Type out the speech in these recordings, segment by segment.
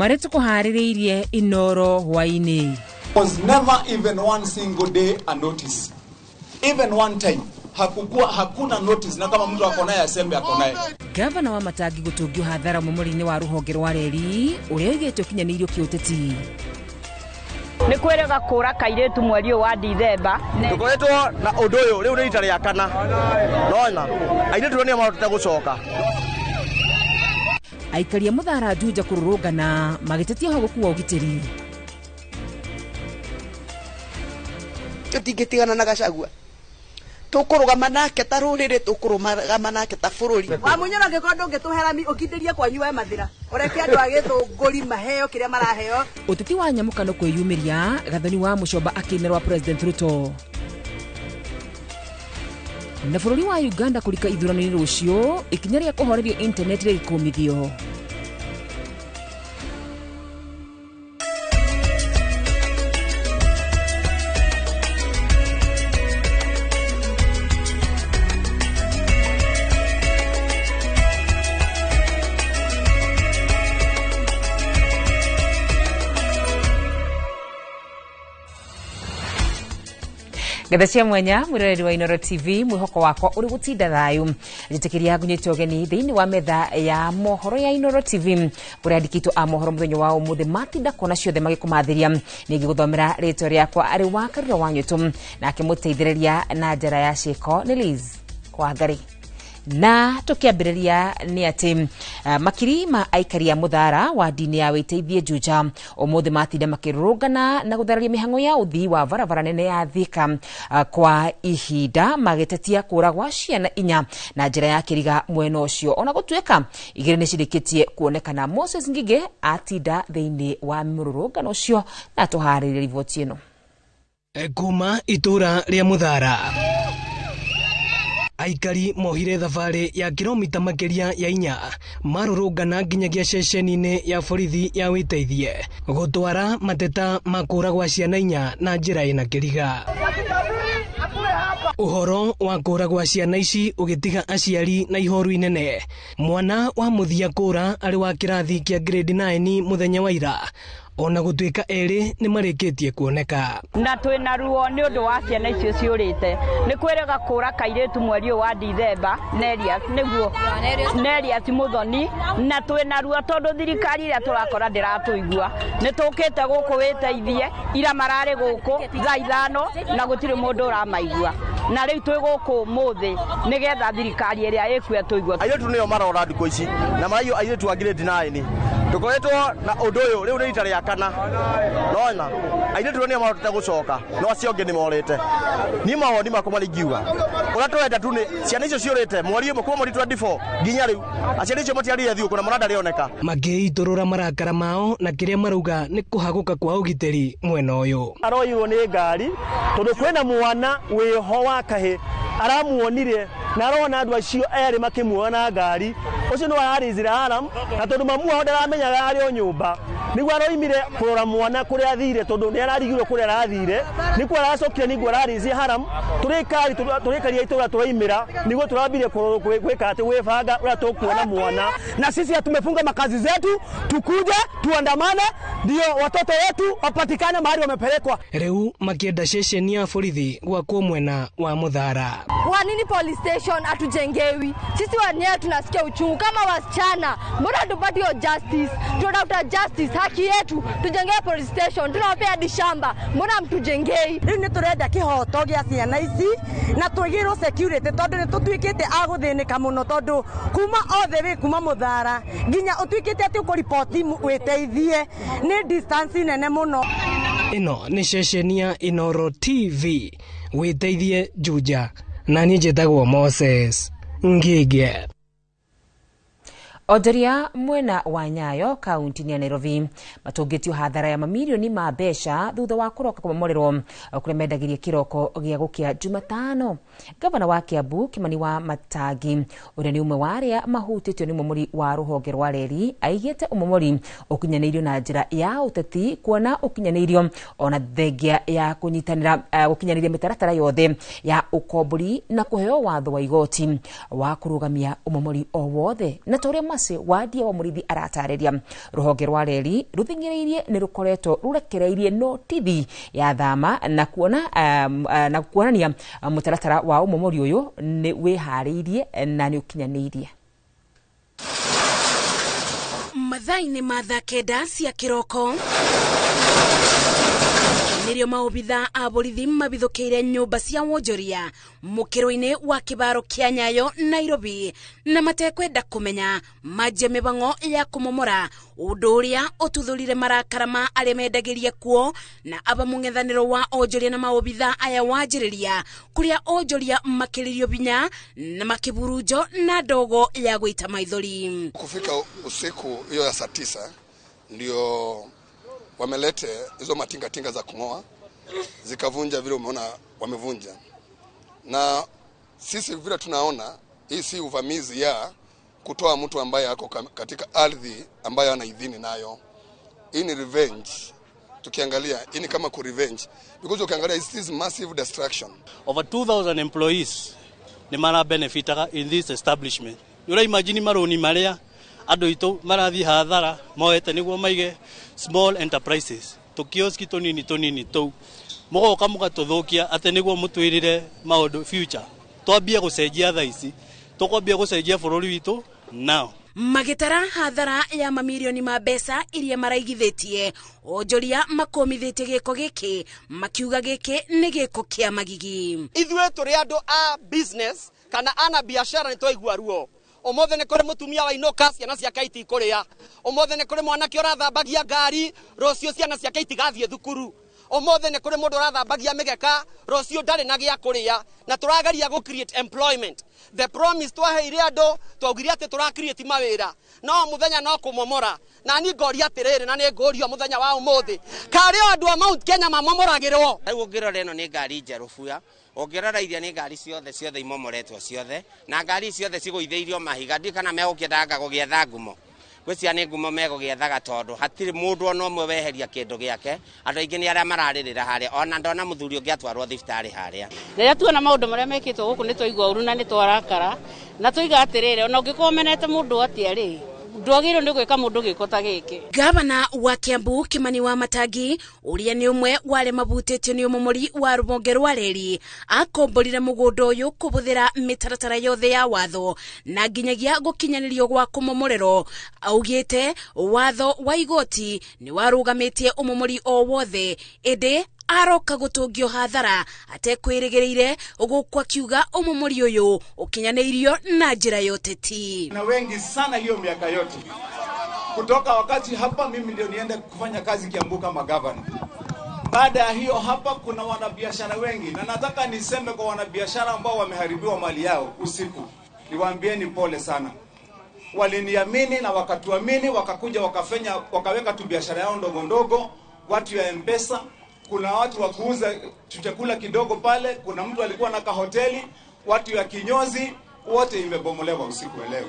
Marĩa tũkũharĩrĩirie Inoro hwaĩ-inĩ. Was never even one single day a notice. Even one time. Hakukuwa, hakuna notice, na kama mtu ako naye aseme ako naye. Gavana wa Matangi gũtũngio hathara mũmori-inĩ wa rũhonge rwa reri ũrĩa oigĩte ũkinyanĩirio kĩũteti. Nĩ kwĩrĩga kũra kairĩtu mweri ũyũ wa Dithemba. Tũkoretwo na ũndũ ũyũ rĩu nĩ rita rĩa kana. Nona airĩtu nĩo mahotete gũcoka. Aikari a Mũthara Juja kũrũrũngana magĩtetia ũhagũku wa ũgitĩri. Tũtingĩtigana na Gachagua. Tũkũrũgama nake ta rũrĩrĩ, tũkũrũgama nake ta bũrũri. Wa Munyoro angĩkorwo ndũngĩtũhe rami ũkindĩrie kwanyu we Mathĩra. Ũreke andũ a Gĩthũngũri maheo kĩrĩa maraheo. Ũteti wa nyamũkano kwĩyumĩria, Gathoni wa Mũcomba akĩinĩrwa President Ruto. Na bũrũri wa Uganda kũrika ithurano-inĩ rũciũ, ikinya rĩa kũhorerio internet rĩgĩkũmithio. Ngetha cia mwenya mwiroreri wa Inoro TV, mwihoko wakwa uri gutinda thayu. Njitikiria ngunyite ugeni thiini wa metha ya mohoro ya Inoro TV kuria andikitwo a mohoro muthenya wa umuthi matinda kona ciothe magikumathiria. Ningiguthomera ritwa riakwa ari wa Karura wa Nyutu, nake muteithireria na njira ya ciiko ni Liz Wangari. Na tukiambiriria ni ati makiri ma aikari a Muthara wa ndini ya Wĩteithie Juja umuthi matinda makirũrũngana na gũthararia mĩhang'o ya ũthii wa barabara nene ya Thika kwa ihinda magĩtetia kũra gwa ciana inya na njĩra ya kĩriga mwena ũcio, ona gũtuĩka igĩrĩ nĩ cirĩkĩtie kuonekana. Moses Ngige atinda thĩinĩ wa mũrũrũngano ũcio na tũharĩrie riboti ĩno. Kuma itũra rĩa Muthara, aikari mohire thabarĩ ya kilomita makĩria ya 4 marũrũngana nginyagia ceceni-inĩ ya borithi ya Wĩteithie gũtwara mateta ma kũra gwa ciana inya na njĩra ĩna kĩriga. Ũhoro wa kũra gwa ciana ici ũgĩtiga aciari na ihoru inene. Mwana wa mũthia kũra arĩ wa kĩrathi kĩa grade 9 mũthenya wa ira, ona gũtuĩka erĩ nĩ marĩkĩtie kuoneka. Na twĩna ruo nĩ ũndũ wa ciana icio ciũrĩte. Nĩ kwĩrĩga kũra kairĩtu mweri ũyũ wa Dithemba, Nerias nĩguo, Nerias Muthoni, na twĩna ruo tondũ thirikari ĩrĩa tũrakora ndĩratũigua. Nĩ tũkĩte gũkũ Wĩteithie, ira mararĩ gũkũ thaa 5 na gũtirĩ mũndũ ũramaigua. Na rĩu twĩ gũkũ ũmũthĩ nĩgetha thirikari ĩrĩa ĩkuo tũigue. Airĩtu nĩo marora thikũ ici na maraiywo airĩtu a grade 9. Tũkoretwo na ũndũ ũyũ rĩu nĩ rita rĩa kana. Nona airĩtu nĩo mahotete gũcoka, no acio angĩ nĩ morĩte. Niĩ mawoni makwa marĩa ingiuga, ũrĩa tũrenda tu nĩ ciana icio ciũrĩte mweri ũmwe kuma mweri 24 nginya rĩu, aciari acio matiarire thigũkũ na mwana ndarĩoneka. Makĩitũrũra marakara mao na kĩrĩa marauga nĩ kũhagũka kwa ũgitĩri mwena ũyũ. Aroirwo nĩ ngari tondũ kwĩna mwana wĩho wa kahĩ aramuonire na arona andũ acio erĩ makĩmuona na ngari. Ũcio nĩ ararĩzire alarm, na tondũ mamu wao ndaramenyaga arĩ o nyũmba, nĩguo aroimire kũrora mwana kũrĩa athire, tondũ nĩ ararigirwo kũrĩa arathire, nĩkuo aracokire, nĩguo ararĩzie haram. Tũrĩkaria itũra tũraimĩra, nĩguo tũrambire gwĩka atĩ gwĩbanga ũrĩa tũkuona mwana. Na sisi tumefunga makazi zetu, tukuje tuandamane ndio watoto wetu wapatikane mahali wamepelekwa. Rĩu makĩenda ceceni ya borithi gwakwo mwena wa Muthara. Kwa nini police station hatujengewi? Sisi wenyewe tunasikia uchungu kama wasichana. Mbona hatupati hiyo justice? Tunatafuta justice, haki yetu. Tujengee police station, tunawapea hadi shamba. Mbona mtujengei? Rĩu nĩ tũrenda kĩhoto gĩa ciana ici na twĩgĩrwo security tondũ nĩ tũtuĩkĩte a gũthĩnĩka mũno, tondũ kuma othe wĩ kuma Muthara nginya ũtuĩkĩte atĩ ũkũriboti wĩteithie nĩ distance nene mũno. Ĩno nĩ ceceni ya Inoro TV Wĩteithie Juja, na niĩ njĩtagwo Moses Ngige. Onjoria mwena wa Nyayo kaunti ya Nairobi matũngĩtio hathara ya mamirioni ma mbeca thutha wa kũroka kũmomorerwo kũrĩa mendagĩria kĩroko gĩa gũkĩa Jumatano. Gavana wa Kiambu Kimani wa Matangi ũrĩa nĩ ũmwe wa arĩa mahutĩtio nĩ ũmomori wa rũhonge rwa reri aigĩte ũmomori ũkinyanĩirio na njĩra ya ũteti, kuona ũkinyanĩirio ona thengia ya kũnyitanĩra gũkinyanĩria mĩtaratara yothe ya ũkombori na kũheo watho wa igoti wa kũrũgamia ũmomori o wothe. Na ta ũrĩa Mercy Wadia wa Murithi aratarĩria rũhonge rwa reri rũthing'ĩrĩirie nĩ rũkoretwo rũrekereirie notithi ya thama na kuona na kuonania mũtaratara wa ũmomori ũyũ nĩ wĩharĩirie na nĩ ũkinyanĩirie. Mathaa-inĩ ma thaa 9 cia kĩroko nĩrĩo maobitha a borithi mabithũkĩire nyũmba cia wonjoria mũkĩro-inĩ wa kĩbaro kĩa Nyayo Nairobi, na matekwenda kũmenya manjie mĩbang'o ya kũmomora ũndũ ũrĩa ũtuthũrire marakara ma arĩa mendagĩria kuo, na aba mũng'ethanĩro wa onjoria na maobitha aya wanjĩrĩria kũrĩa onjoria makĩrĩrio binya na makĩburunjo na ndogo ya gũita maithori. Kufika usiku hiyo ya saa 9 ndio wamelete hizo matingatinga za kung'oa zikavunja vile umeona wamevunja. Na sisi vile tunaona hii si uvamizi ya kutoa mtu ambaye ako katika ardhi ambayo ana idhini nayo. Hii ni revenge. Tukiangalia hii ni kama ku revenge because ukiangalia this is massive destruction. Over 2000 employees ni mara benefitaga in this establishment. Yura imagine maroni maria andu itu marathi hathara moete niguo maige small enterprises tukioski tunini tunini tu mugoka mugatuthukia ati niguo mutwirire maundu future twambie gucenjia thaa ici tukwambia gucenjia bururi witu now. Magĩtara hathara ya mamirioni ma mbeca iria maraigithĩtie onjoria makomithĩtie gĩko gĩkĩ makiuga gĩkĩ nĩ gĩko kĩa magigi. Ithuĩ tũrĩ andũ a business kana ana biashara nĩ twaigua ruo. Ũmũthĩ nĩ kũrĩ mũtumia wainũka ciana ciake itikũrĩa. Ũmũthĩ nĩ kũrĩ mwanake ũrathambagia ngari rũciũ ciana ciake itigathiĩ thukuru. Ũmũthĩ nĩ kũrĩ mũndũ ũrathambagia mĩgeka rũciũ ndarĩ na gĩa kũrĩa, na tũrageria gũ create employment. The promise twaheire andũ twaugire atĩ tũra create mawĩra, no mũthenya no kũmomora. Na niĩ ngoria atĩrĩrĩ, na nĩ ngũrio mũthenya wa ũmũthĩ, karĩ o andũ a Mount Kenya mamomoragĩrwo? Rĩu ũngĩrora ĩno nĩ ngari njerũ buya, ũngĩrora iria nĩ ngari ciothe ciothe imomoretwo ciothe, na ngari ciothe cigũithĩirio mahiga. Ndiũĩ kana megũkĩendaga gũgĩetha ngumo. Gwĩciria nĩ ngumo megũgĩethaga tondũ hatirĩ mũndũ ona ũmwe weheria kĩndũ gĩake. Andũ aingĩ nĩ arĩa mararĩrĩra harĩa, ona ndona mũthuri ũngĩ atwarwo thibitarĩ harĩa. Rĩrĩa tuona maũndũ marĩa mekĩtwo gũkũ nĩ twaigua ũru na nĩ twarakara, na tũiga atĩrĩrĩ, ona ũngĩkorwo ũmenete mũndũ atĩa rĩ, ndwagĩrĩirwo nĩ gwĩka mũndũ gĩko ta gĩkĩ. Gavana wa Kiambu Kimani wa Matangi ũrĩa nĩ ũmwe wa arĩa mabutĩtio nĩ ũmomori wa rũhonge rwa reri akomborire mũgũnda ũyũ kũbũthĩra mĩtaratara yothe ya watho na nginyagia gũkinyanĩrio gwa kũmomorerwo. Augĩte watho wa igoti nĩ warũgamĩtie ũmomori o wothe, ĩndĩ aroka gũtũngio hathara atekwĩrĩgĩrĩire gũkũ akiuga ũmomori ũyũ ũkinyanĩirio na njĩra ya ũteti. Na wengi sana hiyo miaka yote kutoka wakati hapa mimi ndio niende kufanya kazi Kiambu kama governor. Baada ya hiyo hapa kuna wanabiashara wengi, na nataka niseme kwa wanabiashara ambao wameharibiwa mali yao usiku, niwaambieni pole sana. Waliniamini na wakatuamini, wakakuja wakafanya, wakaweka tu biashara yao ndogo ndogo, watu ya M-Pesa, kuna watu wa kuuza chakula kidogo pale, kuna mtu alikuwa na kahoteli, watu ya kinyozi, wote imebomolewa usiku leo.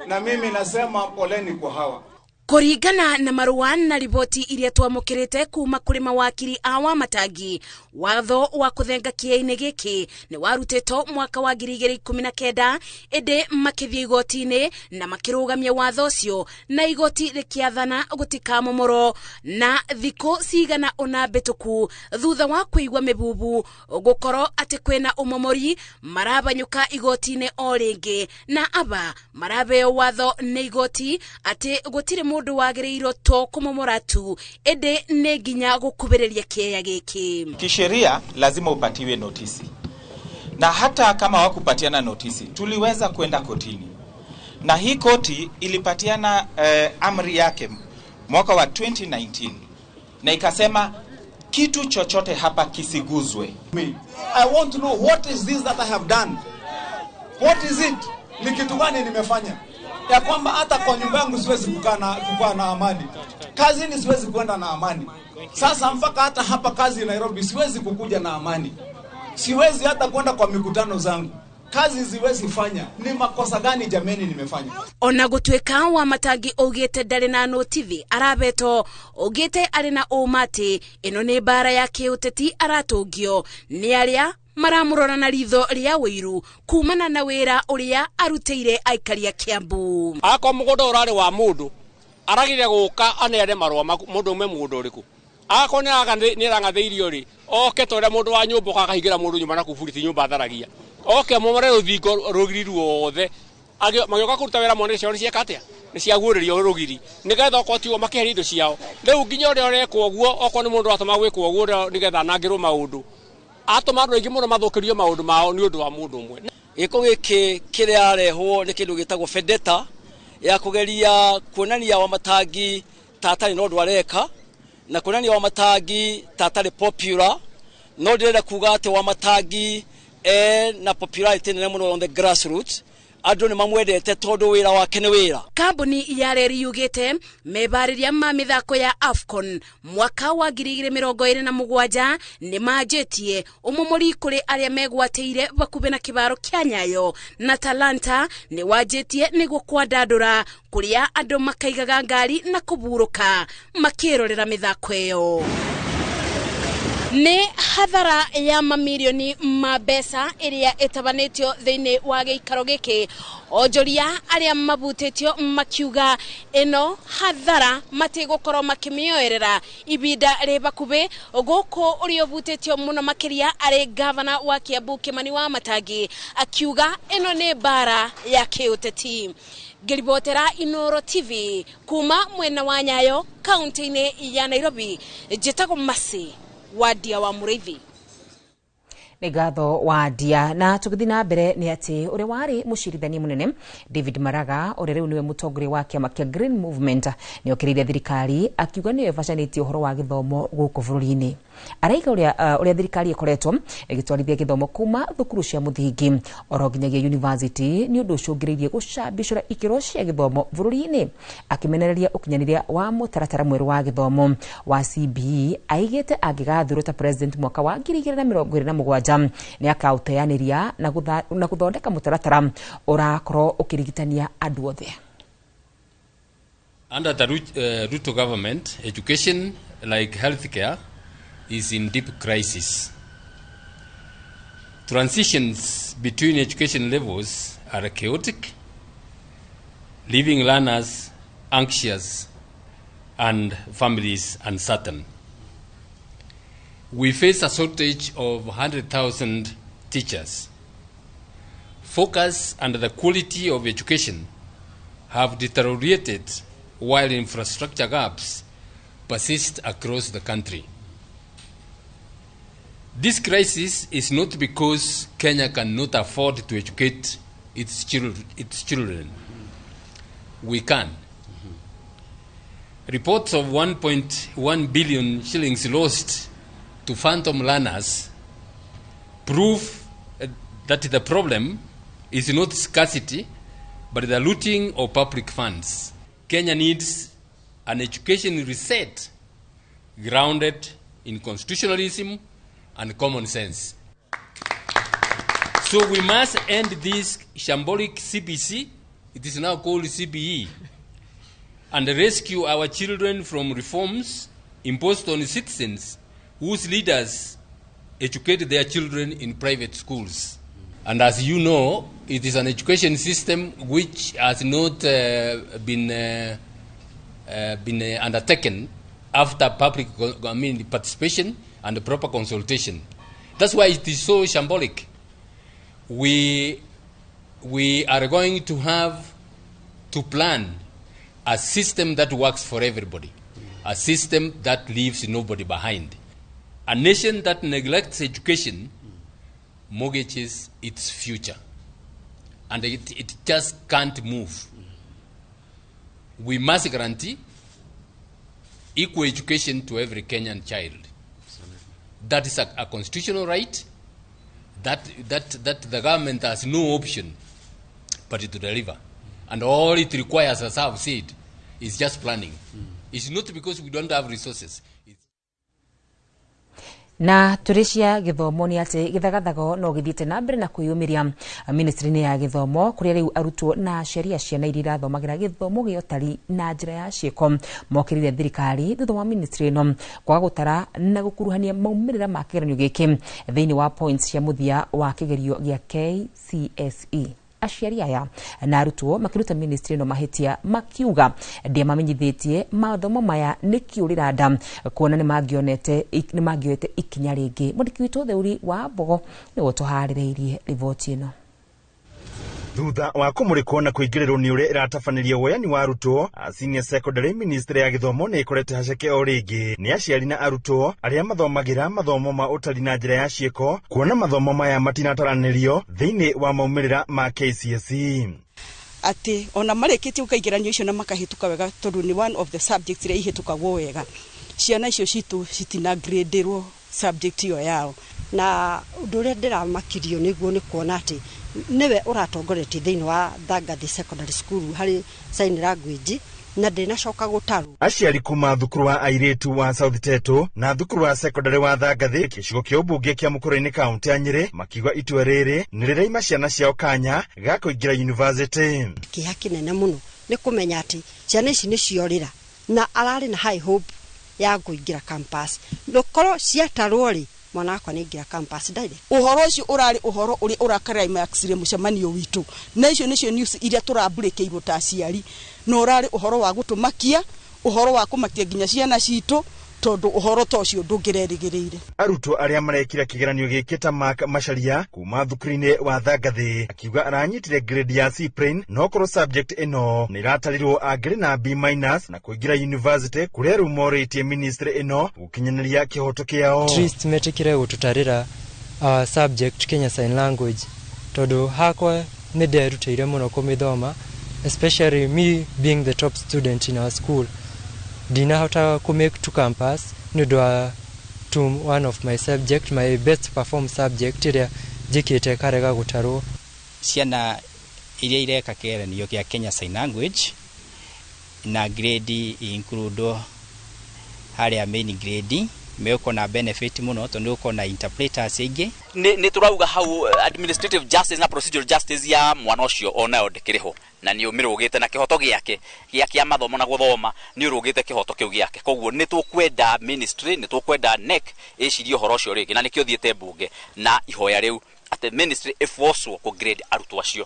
Na mimi nasema poleni kwa hawa. Kũringana na marũa na riboti iria twamũkĩrĩte kuma kũrĩ mawakiri a Wamatangi, watho wa kũthenga kĩea-inĩ gĩkĩ nĩ warutĩtwo mwaka wa 2019, ĩndĩ makĩthiĩ igoti-inĩ na makĩrũgamia watho ũcio, na igoti rĩkĩathana gũtikamomorwo na thikũ cigana ũna mbĩtũku thutha wa kũigua mĩbubu gũkorwo atĩ kwĩna ũmomori marabanyũka igoti-inĩ o rĩngĩ, na aba marabeo watho nĩ igoti atĩ gũtirĩ mũndũ wagĩrĩirwo to kũmomora tu, ĩndĩ nĩ nginya gũkubĩrĩria kĩea gĩkĩ. Kisheria lazima upatiwe notisi, na hata kama wakupatiana notisi tuliweza kwenda kotini, na hii koti ilipatiana amri yake mwaka wa 2019 na ikasema kitu chochote hapa kisiguzwe. I want to know what is this that I have done? What is it? Ni kitu gani nimefanya ya kwamba hata kwa nyumba yangu siwezi kukaa na amani, kazini siwezi kwenda na amani, sasa mpaka hata hapa kazi Nairobi siwezi kukuja na amani, siwezi hata kwenda kwa mikutano zangu, kazi siwezi fanya. Ni makosa gani jameni nimefanya? Ona gũtuĩka Wamatangi augĩte ndarĩ na notithi arabeto, augĩte arĩ na ũma atĩ ĩno nĩ mbara ya kĩũteti aratũngio nĩ arĩa Maramũrora na ritho rĩa ũiru kumana na wĩra ũrĩa arutĩire aikari a Kiambu. Akorwo mũgũnda ũrarĩ wa mũndũ aragire gũka aneane marũa mũndũ ume mũgũnda ũrĩkũ, akorwo nĩ arang'athĩirio rĩ, oke ta ũrĩa mũndũ wa nyũmba okaga akahingĩra mũndũ nyũmba na kuburi ti nyũmba atharagia, oke momore rũthingo rũgiri ruothe, magĩũka kũruta wĩra mone ciao nĩ cieka atĩa, nĩ ciaguũrĩrio rũgiri, nĩgetha okorwo tiguo makĩeheria indo ciao. Rĩu nginya ũrĩa ũrekwo ũguo, okorwo nĩ mũndũ ũratũma gwĩkwo ũguo nĩgetha anangĩrwo maũndũ, atũma andũ aingĩ mũno mathũkĩrio maũndũ mao nĩ ũndũ wa mũndũ ũmwe. Gĩko gĩkĩ kĩrarehwo nĩ kĩndũ gĩtagwo vendetta ya kũgeria kuonania Wamatangi ta atarĩ na ũndũ areka, na kuonania Wamatangi ta atarĩ popular. No ndĩrenda kuga atĩ Wamatangi na popularity nene mũno on the grassroots, andũ nĩ mamwendete tondũ wĩra wake nĩ wĩra. Kambuni ya reri yugĩte mebarĩria ma mĩthako ya AFCON mwaka wa 2027 nĩ manjĩtie ũmomori kũrĩ arĩa megwatĩire bakubĩ na kĩbaro kĩa Nyayo na Talanta nĩ wanjĩtie nĩguo kwandandũra kũrĩa andũ makaigaga ngari na kũburũka makĩrorera mĩthako ĩyo. Nĩ hathara ya mamirioni ma mbeca ĩrĩa ĩtabanĩtio thĩinĩ wa gĩikaro gĩkĩ, onjoria arĩa mabutĩtio makiuga ĩno hathara matigũkorwo makĩmĩoerera ibinda rĩ bakubĩ. Gũkũ ũrĩa ũbutĩtio mũno makĩria arĩ gavana wa Kiambu Kimani Wamatangi akiuga ĩno nĩ mbara ya kĩũteti. Ngĩribotera Inooro TV kuma mwena wa Nyayo kaunti-inĩ ya Nairobi, njĩtagwo Mercy Wadia wa Mũrĩithi. Nĩ ngatho Wadia. Na tũgĩthiĩ na mbere nĩ atĩ ũrĩa warĩ mũcirithania mũnene David Maraga, ũrĩa rĩu nĩwe mũtongoria wa kĩama kĩa Green Movement, nĩ okĩrĩire thirikari akiuga nĩyo ĩbacanĩtie ũhoro wa gĩthomo gũkũ bũrũri-inĩ. Araiga ũrĩa thirikari ĩkoretwo ĩgĩtwarithia gĩthomo kuma thukuru cia mũthingi oro nginyagia university nĩ ũndũ ũcũngĩrĩirie gũcambicũra ikĩro cia gĩthomo bũrũri-inĩ. Akĩmenereria ũkinyanĩria wa mũtaratara mwerũ wa gĩthomo wa CBE, aigĩte angĩgathurwo ta president mwaka wa 2027 nĩ akaũteanĩria na gũthondeka mũtaratara ũrakorwo ũkĩrigitania andũ othe. Under the Ruto government, education, like healthcare, is in deep crisis. Transitions between education levels are chaotic, leaving learners anxious and families uncertain. We face a shortage of 100,000 teachers. Focus and the quality of education have deteriorated while infrastructure gaps persist across the country. This crisis is not because Kenya cannot afford to educate its children. We can. Reports of 1.1 billion shillings lost to phantom learners prove that the problem is not scarcity, but the looting of public funds. Kenya needs an education reset grounded in constitutionalism and common sense. So we must end this shambolic CBC, it is now called CBE, and rescue our children from reforms imposed on citizens whose leaders educate their children in private schools. And as you know, it is an education system which has not been undertaken after public participation and proper consultation. That's why it is so shambolic. We are going to have to plan a system that works for everybody, a system that leaves nobody behind. A nation that neglects education mortgages its future, and it just can't move. We must guarantee equal education to every Kenyan child. That is a constitutional right that the government has no option but to deliver. And all it requires, as I've said, is just planning. It's not because we don't have resources. Na tũrĩ cia gĩthomo nĩ atĩ gĩthagathago no gĩthiĩte na mbere na kwĩyũmĩria ministry-inĩ ya gĩthomo, kũrĩa rĩu arutwo na aciari a ciana iria irathomagĩra gĩthomo gĩa ũtari na njĩra ya ciĩko mokĩrĩire thirikari thutha wa ministry ĩno kwaga gũtara na gũkuruhania maumĩrĩra ma kĩgeranio gĩkĩ thĩinĩ wa points cia mũthia wa kĩgerio gĩa KCSE. Aciari aya na arutwo makĩruta ministry ĩno mahĩtia, makiuga ndĩamamenyithĩtie mathomo maya nĩ kĩũrĩra nda, kuona nĩ mangĩoete ikinya rĩngĩ. Mwandĩki witũ Theuri wa Mbogo nĩwe ũtũharĩrĩirie riboti ĩno. Thutha wa kũmũrĩkwo na kũingĩrĩrwo nĩ ũrĩa ĩratabanĩria woyani wa arutwo a senior secondary, ministry ya gĩthomo nĩ ĩkorete haceke o rĩngĩ nĩ aciari na arutwo arĩa mathomagĩra mathomo ma ũtari na njĩra ya ciĩko, kuona mathomo maya matinataranĩrio thĩinĩ wa maumĩrĩra ma KCSE. Atĩ ona marĩkĩtie gwĩka igeranio icio na makahĩtũka wega, tondũ nĩ one of the subjects iria ihĩtũkagwo wega, ciana icio citũ citinagradĩrwo subject ĩyo yao. Na ũndũ ũrĩa ndĩramakirio nĩguo nĩ kuona atĩ nĩwe ũratongoretie thĩinĩ wa Thangathi Secondary School harĩ sign language na ndĩnacoka gũtarwo. Aciari kuma thukuru wa airĩtu wa South Tetu na thukuru wa secondary wa Thangathi gĩcigo kĩa ũmbunge kĩa Mũkũrũ-inĩ kaũntĩ ya Nyĩrĩ makiuga itua rĩrĩ nĩ rĩraima ciana ciao kanya ga kũingĩra university. Kĩeha kĩnene mũno nĩ kũmenya atĩ ciana ici nĩ ciorĩra na ararĩ na high hope ya kũingĩra campus, ndokorwo ciatarwo rĩ mwana wakwa nĩ aingĩra campus direct. Ũhoro ũcio ũrarĩ ũhoro ũrĩa ũrakaraimacire mũcemanio witũ, na icio nĩcio news iria tũrambũrĩkĩirwo ta aciari, na ũrarĩ ũhoro wa gũtũmakia, ũhoro wa kũmakia nginya ciana citũ, tondũ ũhoro ta ũcio ndũngĩrerĩgĩrĩire. Arutwo arĩa marekire kĩgeranio gĩkĩ ta Mark Macharia kuma thukuru-inĩ wa Thangathi akiuga aranyitire grade ya C plain, no korwo subject ĩno nĩ ĩratarirwo angĩrĩ na B minus na kũingĩra university kũrĩa rĩu morĩtie ministry ĩno gũkinyanĩria kĩhoto kĩao. At least metĩkĩre gũtũtarĩra subject Kenya Sign Language, tondũ hakwa nĩ nderutĩire mũno kũmĩthoma, especially me being the top student in our school. Ndinahota kũ make to campus nĩ ũndũ wa one of my subject, my best perform subject ĩrĩa njĩkĩte karega gũtarwo. Ciana iria ireka kĩgeranio kĩa Kenya Sign Language na grade include harĩa main grade megũkorwo na benefit mũno tondũ nĩ gũkorwo na interpreters aingĩ. Nĩ tũrauga hau administrative justice na procedural justice ya mwana ũcio onayo ndĩkĩrĩ ho, na nĩ ũmĩrũgĩte na kĩhoto gĩake gĩa kĩa mathomo na gũthoma nĩ ũrũgĩte kĩhoto kĩu gĩake. Koguo nĩ tũkwenda ministry, nĩ tũkwenda NEC ĩcirie ũhoro ũcio rĩngĩ, na nĩkĩo thiĩte mbunge na ihoya rĩu atĩ ministry ĩbocwo kũ grade arutwo acio.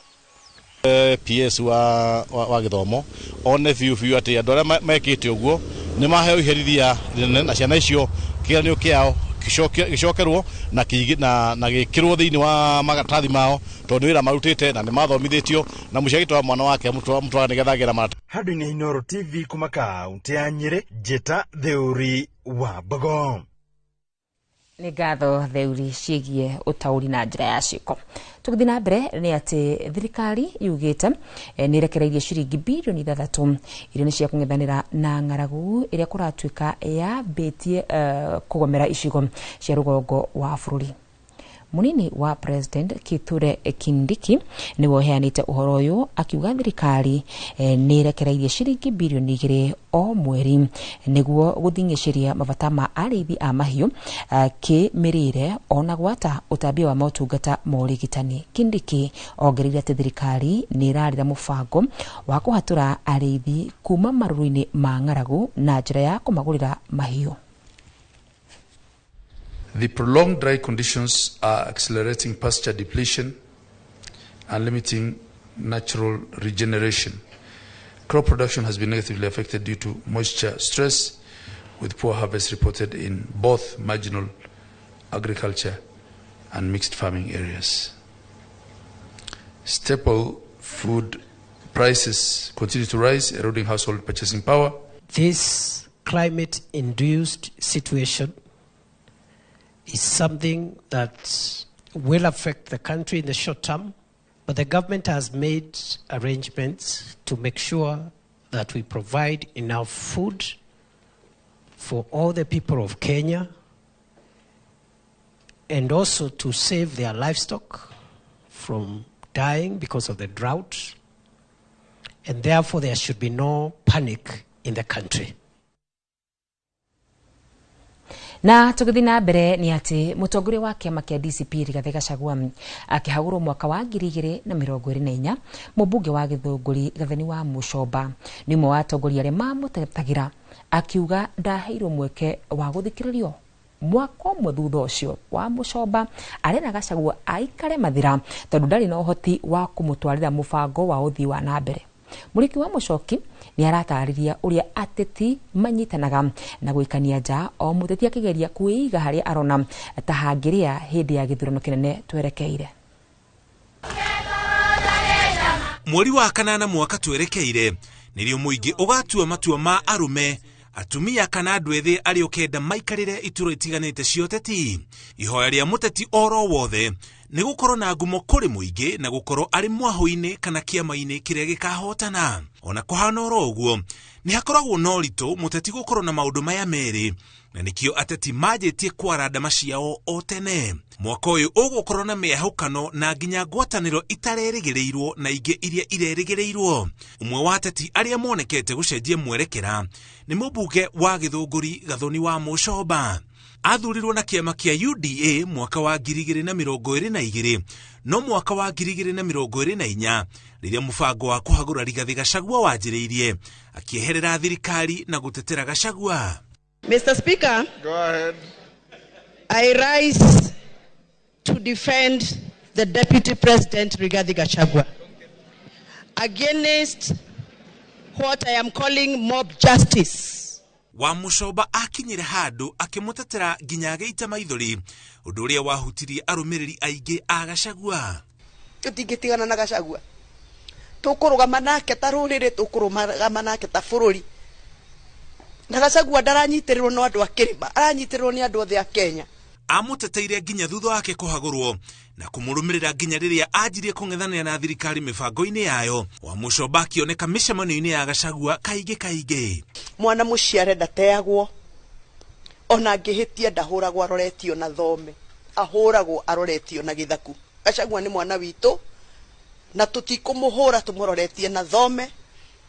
PS wa gĩthomo one biũ biũ atĩ andũ arĩa mekĩte ũguo nĩ maheo iherithia rĩnene na ciana icio kĩgeranio kĩao gĩcokerwo na gĩkĩrwo thĩinĩ wa maratathi mao, tondũ nĩ wĩra marutĩte na nĩ mathomithĩtio na mũciari agĩtwara mwana wake amũtwara nĩgetha agĩe na maratathi. Handũ-inĩ Inooro TV kuma kaũntĩ ya Nyĩrĩ, Njĩta Theuri wa Mbogo. Nĩ ngatho Theuri ciĩgiĩ ũtaũri na njĩra ya ciĩko. Tũgĩthiĩ na mbere nĩ atĩ thirikari yugĩte nĩ ĩrekereirie ciringi birioni 6 iria nĩ cia kũng'ethanĩra na ng'aragu ĩrĩa kũratuĩka yambĩtie kũgomera icigo cia rũgongo wa bũrũri. Munini wa President Kithure Kindiki nĩwe ũheanĩte ũhoro ũyũ akiuga thirikari nĩ ĩrekereirie ciringi birioni 2 o mweri nĩguo gũthing'ĩcĩria mabata ma arĩithi a mahiũ kĩmĩrĩre ona gwata ũtambia wa motungata ma ũrigitani. Kindiki ongereire atĩ thirikari nĩ ĩrarĩra mũbango wa kũhatũra arĩithi kuma marũrũ-inĩ ma ng'aragu na njĩra ya kũmagũrĩra mahiũ. The prolonged dry conditions are accelerating pasture depletion and limiting natural regeneration. Crop production has been negatively affected due to moisture stress, with poor harvest reported in both marginal agriculture and mixed farming areas. Staple food prices continue to rise, eroding household purchasing power. This climate-induced situation is something that will affect the country in the short term, but the government has made arrangements to make sure that we provide enough food for all the people of Kenya and also to save their livestock from dying because of the drought, and therefore there should be no panic in the country. Na tũgĩthiĩ na mbere nĩ atĩ mũtongoria wa kĩama kĩa DCP Rigathĩ Gachagua akĩhagũrwo mwaka wa 2024, mũmbunge wa Gĩthũngũri Gathoni wa Mũcomba nĩ ũmwe wa atongoria arĩa mamũtetagĩra, akiuga ndaheirwo mweke wa gũthikĩrĩrio. Mwaka ũmwe thutha ũcio, wa Mũcomba arera Gachagua aikare Mathira tondũ ndarĩ na ũhoti wa kũmũtwarĩra mũbango wa ũthii wa na mbere. Mũrĩki wa Mũcoki nĩ aratarĩria ũrĩa ateti manyitanaga na gũikania nja, o mũteti akĩgeria kwĩiga harĩa arona ta hangĩrĩa hĩndĩ ya gĩthurano kĩnene twerekeire. Mweri wa kanana mwaka twerekeire nĩrĩo mũingĩ ũgatua matua ma arũme, atumia kana andũ ethĩ arĩa ũkenda maikarĩre iturwa itiganĩte cia ũteti. Ihoya rĩa mũteti oro wothe nĩ gũkorwo na ngumo kũrĩ mũingĩ na gũkorwo arĩ mwahũ-inĩ kana kĩama-inĩ kĩrĩa gĩkahotana. Ona kũhana oro ũguo, nĩ hakoragwo na ũritũ mũteti gũkorwo na maũndũ maya merĩ, na nĩkĩo ateti manjĩtie kwara ndama ciao o tene. Mwaka ũyũ ũgũkorwo na mĩahũkano na nginya ngwatanĩro itarerĩgĩrĩirwo na ingĩ iria irerĩgĩrĩirwo. Ũmwe wa ateti arĩa monekete gũcenjia mwerekera nĩ mũmbunge wa Gĩthũngũri Gathoni wa Mũcomba. Athurirwo na kĩama kĩa UDA mwaka wa 2022, no mwaka wa 2024 rĩrĩa mũbango wa kũhagũra Rigathĩ Gachagua wanjĩrĩirie, akĩeherera thirikari na gũtetera Gachagua. Mr. Speaker, go ahead. I rise to defend the Deputy President Rigathi Gachagua against what I am calling mob justice. Wa Mũcomba akinyire handũ akĩmũtetera nginya agĩita maithori, ũndũ ũrĩa wahutirie arũmĩrĩri aingĩ a Gachagua. Tũtingĩtigana na Gachagua, tũkũrũgama nake ta rũrĩrĩ, tũkũrũgama nake ta bũrũri. Na Gachagua ndaranyitĩrĩrwo no andũ a kĩrĩma, aranyitĩrĩrwo nĩ andũ othe a Kenya. Amũteteire nginya thutha wake kũhagũrwo na kũmũrũmĩrĩra nginya rĩrĩa anjirie kũng'ethanĩra na thirikari mĩbango-inĩ yayo. Wa Mũcomba akĩoneka mĩcemanio-inĩ ya Gachagua kaingĩ kaingĩ. Mwana mũciare ndateagwo, ona angĩhĩtia ndahũragwo aroretio na thome, ahũragwo aroretio na gĩthaku. Gachagua nĩ mwana witũ na tũtikũmũhũra tũmũroretie na thome,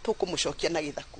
tũkũmũcokia na gĩthaku.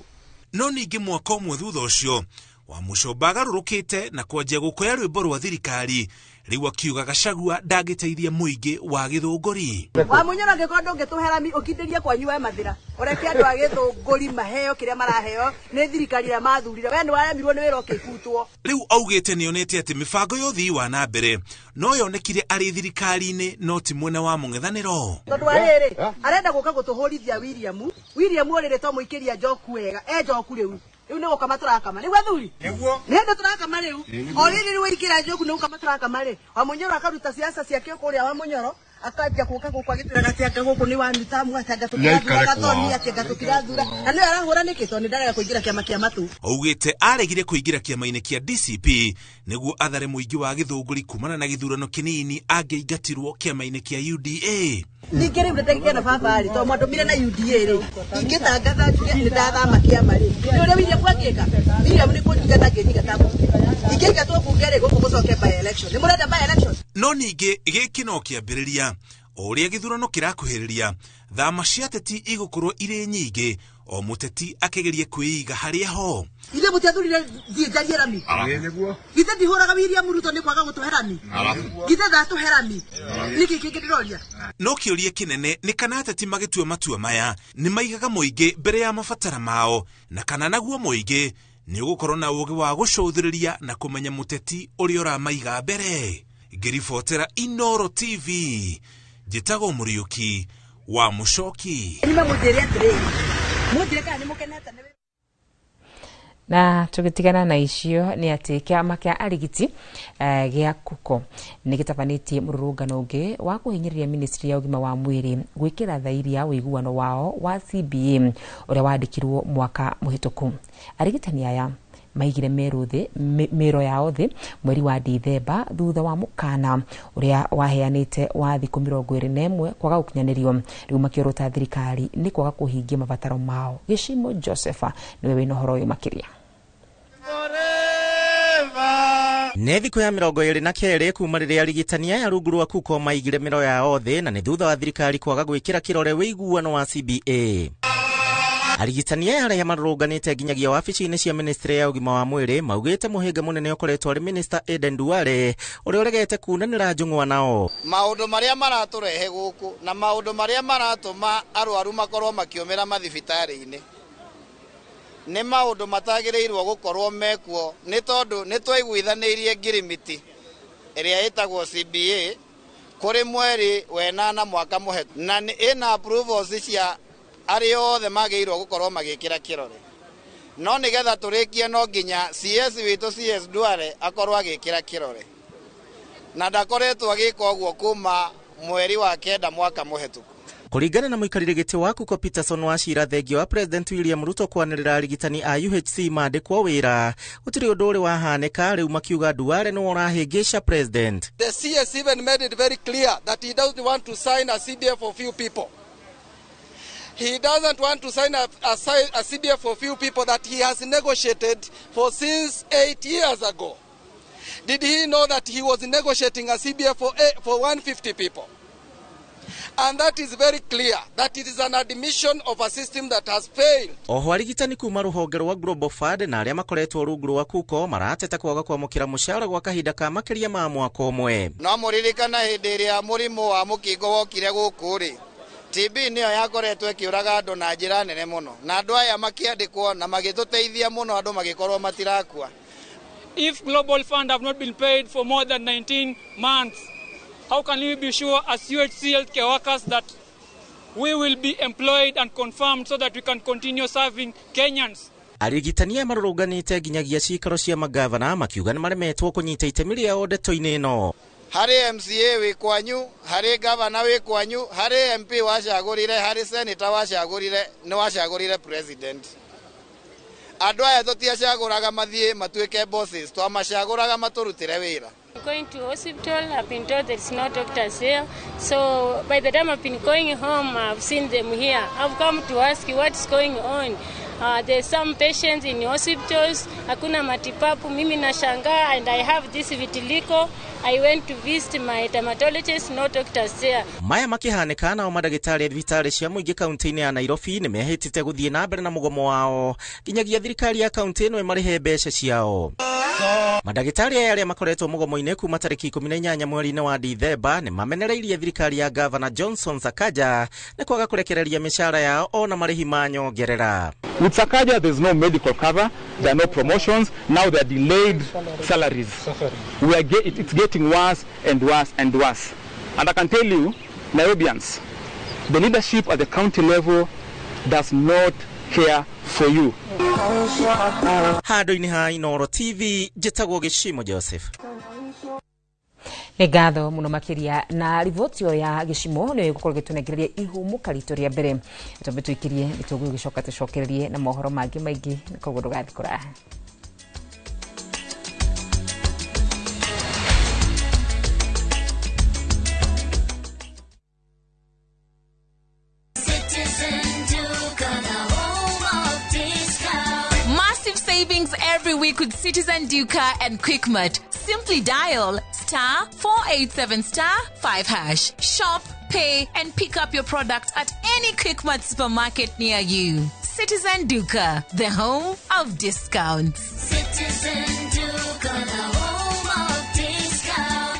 No ningĩ mwaka ũmwe thutha ũcio, wa Mũcomba agarũrũkĩte na kwanjia gũkoya rwĩmbo rwa thirikari, rĩu akiuga Gachagua ndangĩteithia mũingĩ wa Gĩthũngũri. Wa Mũnyoro, angĩkorwo ndũngĩtũhe rami ũkindĩrie kwanyu we Mathira, ũreke andũ a Gĩthũngũri maheo kĩrĩa maraheo nĩ thirikari ĩrĩa mathurire. We nĩ waremirwo nĩ wĩra ũkĩbutwo. Rĩu augĩte nĩonete atĩ mĩbango ya ũthii wa na mbere no yonekire arĩ thirikari-inĩ no ti mwena wa mũng'ethanĩro. Tondũ wa rĩrĩ, arenda gũka gũtũhũrithia William. William ũrĩrĩ to mũikĩria njoku wega, e njoku rĩu. Rĩu nĩ gũkama tũrakama. Nĩguo athuri? Nĩguo. Nĩ hĩndĩ tũrakama rĩu. O rĩrĩ rĩu waingĩra njoku nĩ gũkama tũrakama rĩ. Wa Mũnyoro akaruta siasa ciake kũrĩa wa Mũnyoro, akambia gũka gũkũ agĩtwĩraga atĩ anga gũkũ nĩ wanutamu, atĩ anga tũtirathura Gathoni, atĩ anga tũtirathura. Na nĩwe arahũra nĩkĩ? Tondũ nĩ ndarega kũingĩra kĩama kĩa matũ. Augĩte aregire kũingĩra kĩama-inĩ kĩa DCP nĩguo athare mũingĩ wa Gĩthũngũri kumana na gĩthurano kĩnini angĩingatirwo kĩama-inĩ kĩa UDA. Ningĩ rĩu nĩndagĩa na baba rĩ, tondũ mwandũmire na UDA rĩ, ingĩtangatha njuge nĩndathama kĩama rĩ, nĩ ũrĩa William angĩka? William nĩ kũnjingata angĩnjingata bunge. Ingĩingatwo bunge rĩ, gũkũ gũcoke by election. Nĩ mũrenda by election? No ningĩ gĩkĩ no kĩambĩrĩria. O ũrĩa gĩthurano kĩrakuhĩrĩria, thama cia ateti igũkorwo irĩ nyingĩ, o mũteti akĩgeria kwĩiga harĩa ho. Ithuĩ mũtiathurire thiĩ njarie rami? Githĩ ndihũraga William Ruto nĩ kwaga gũtũhe rami? Githĩ ndatũhe rami? Nĩkĩ kĩngĩ ndĩroria? No kĩũria kĩnene nĩ kana ateti magĩtua matua maya nĩ maigaga mũingĩ mbere ya mabatara mao, na kana naguo mũingĩ nĩ ũgũkorwo na ũũgĩ wa gũcũthĩrĩria na kũmenya mũteti ũrĩa ũramaiga mbere. Ngĩribotera Inooro TV, njĩtagwo Mũriũki wa Mũcoki. Nĩ mũnjĩre atĩrĩrĩ, mũnjĩre kana nĩ mũkenete nĩ Na tũgĩtigana na icio nĩ atĩ kĩama kĩa arigiti gĩa KUKO nĩ gĩtabanĩtie mũrũrũngano ũngĩ wa kũhinyĩrĩria ministry ya ũgima wa mwĩrĩ gwĩkĩra thairi ya ũiguano wao wa CBA ũrĩa wandĩkirwo mwaka mũhĩtũku. Arigitani aya maigire mĩro yao thĩ mweri wa Dithemba thutha wa mũkana ũrĩa waheanĩte wa thikũ 21 kwaga gũkinyanĩrio. Rĩu makĩorota thirikari nĩ kwaga kũhingia mabataro mao. Gĩcimo Joseph nĩwe wĩna ũhoro ũyũ makĩria. Nĩ thikũ ya 22 kuma rĩrĩa arigitani aya rungu rwa KUKO maigire mĩro yao thĩ, na nĩ thutha wa thirikari kwaga gwĩkĩra kĩrore wĩiguano wa CBA. Arigitani aya arĩa marũrũnganĩte nginyagia wabici-inĩ cia ministry ya ũgima wa mwĩrĩ maugĩte mũhĩnga mũnene ũkoretwo arĩ Minister Aden Duale ũrĩa ũregete kunanĩra njũng'wa nao. Maũndũ marĩa maratũrehe gũkũ na maũndũ marĩa maratũma arwaru makorwo makĩũmĩra mathibitarĩ-inĩ nĩ maũndũ matagĩrĩirwo gũkorwo mekuo, nĩ tondũ nĩ twaiguithanĩirie ngirimiti ĩrĩa ĩtagwo CBA kũrĩ mweri wenana mwaka mũhetũku, na ĩna approvals cia arĩa othe magĩrĩirwo gũkorwo magĩkĩra kĩrore, no nĩgetha tũrĩkie no nginya CS witũ CS Duale akorwo agĩkĩra kĩrore, na ndakoretwo agĩka ũguo kuma mweri wa 9 mwaka mũhetũku. Kũringana na mũikarĩri gĩtĩ wa Kuko Peterson wa cira thengio wa President William Ruto kwanĩrĩra arigitani a UHC mandĩkwo wĩra, gũtirĩ ũndũ ũrĩ wahanĩka rĩu makiuga Duale nĩwe ũrahĩngĩca President. The CS even made it very clear that he doesn't want to sign a CBA for few people. He doesn't want to sign a CBA for few people that he has negotiated for since 8 years ago. Did he know that he was negotiating a CBA for 150 people? And that is very clear, that it is an admission of a system that has failed. Oho arigitani kuma rũhonge rwa Global Fund na arĩa makoretwo rungu rwa Kuko marateta kwaga kwamũkĩra mũcara gwa kahinda ka makĩria ma mwaka ũmwe. No mũririkana hĩndĩ ĩrĩa mũrimũ wa mũkingo wokire gũkũ rĩ, TB nĩyo yakoretwo ĩkĩũraga andũ na njĩra nene mũno, na andũ aya makĩandĩkwo na magĩtũteithia mũno, andũ magĩkorwo matirakua. If Global Fund have not been paid for more than 19 months, how can we be sure as UHC healthcare workers that we will be employed and confirmed so that we can continue serving Kenyans? Arigitani aya marũrũnganĩte nginyagia ciikaro cia magavana makiuga nĩmaremetwo kũnyita itemi rĩao ndeto-inĩ ĩno. Harĩ MCA wĩ kwanyu, harĩ gavana wĩ kwanyu, harĩ MP wacagũrire, harĩ senator wacagũrire, nĩ wacagũrire president. Andũ aya tũtiacagũraga mathiĩ matuĩke bosses, twamacagũraga matũrutĩre wĩra. Going to hospital, I've been told there's no doctors here. So by the time I've been going home, I've seen them here. I've come to ask what's going on. There's some patients in hospitals, hakuna matibabu, mimi nashangaa, and I have this vitiligo. I went to visit my dermatologist, no doctors there. Maya makihanĩka nao mandagĩtarĩ a thibitarĩ cia mũingĩ kaunti-inĩ ya Nairobi nĩmehĩtĩte gũthiĩ na mbere na mũgomo wao nginyagia thirikari ya kaunti ĩno ĩmarĩhe mbeca ciao. Mandagĩtarĩ aya arĩa makoretwo mũgomo-inĩ kuma tarĩki 18 mweri-inĩ wa Dithemba nĩmamenereirie thirikari ya Gavana Johnson Sakaja nĩ kwaga kũrekereria mĩcara yao ona marĩhi ma nyongerera. With Sakaja, there's no medical cover, there are no promotions, now there are delayed salaries. We are it's getting worse and worse and worse. And I can tell you, Nairobians, the leadership at the county level does not care for you. Handũ-inĩ ha Inooro TV, njĩtagwo Gĩcimo Joseph. Nĩ ngatho mũno makĩria na riboti ĩyo ya Gĩcimo nĩyo ĩgũkorwo ĩgĩtũnengereria ihũmũka ritũ rĩa mbere. Twambe tũikirie nĩtũgũgĩcoka tũcokererie na mohoro mangĩ maingĩ, koguo ndũgathiĩ kũraya. Massive savings every week with Citizen Duka and Quickmart. Simply dial *487*5#. Shop, pay, and pick up your product at any Quickmart supermarket near you. Citizen Duka, the home of discounts. Citizen Duka, the home of discounts.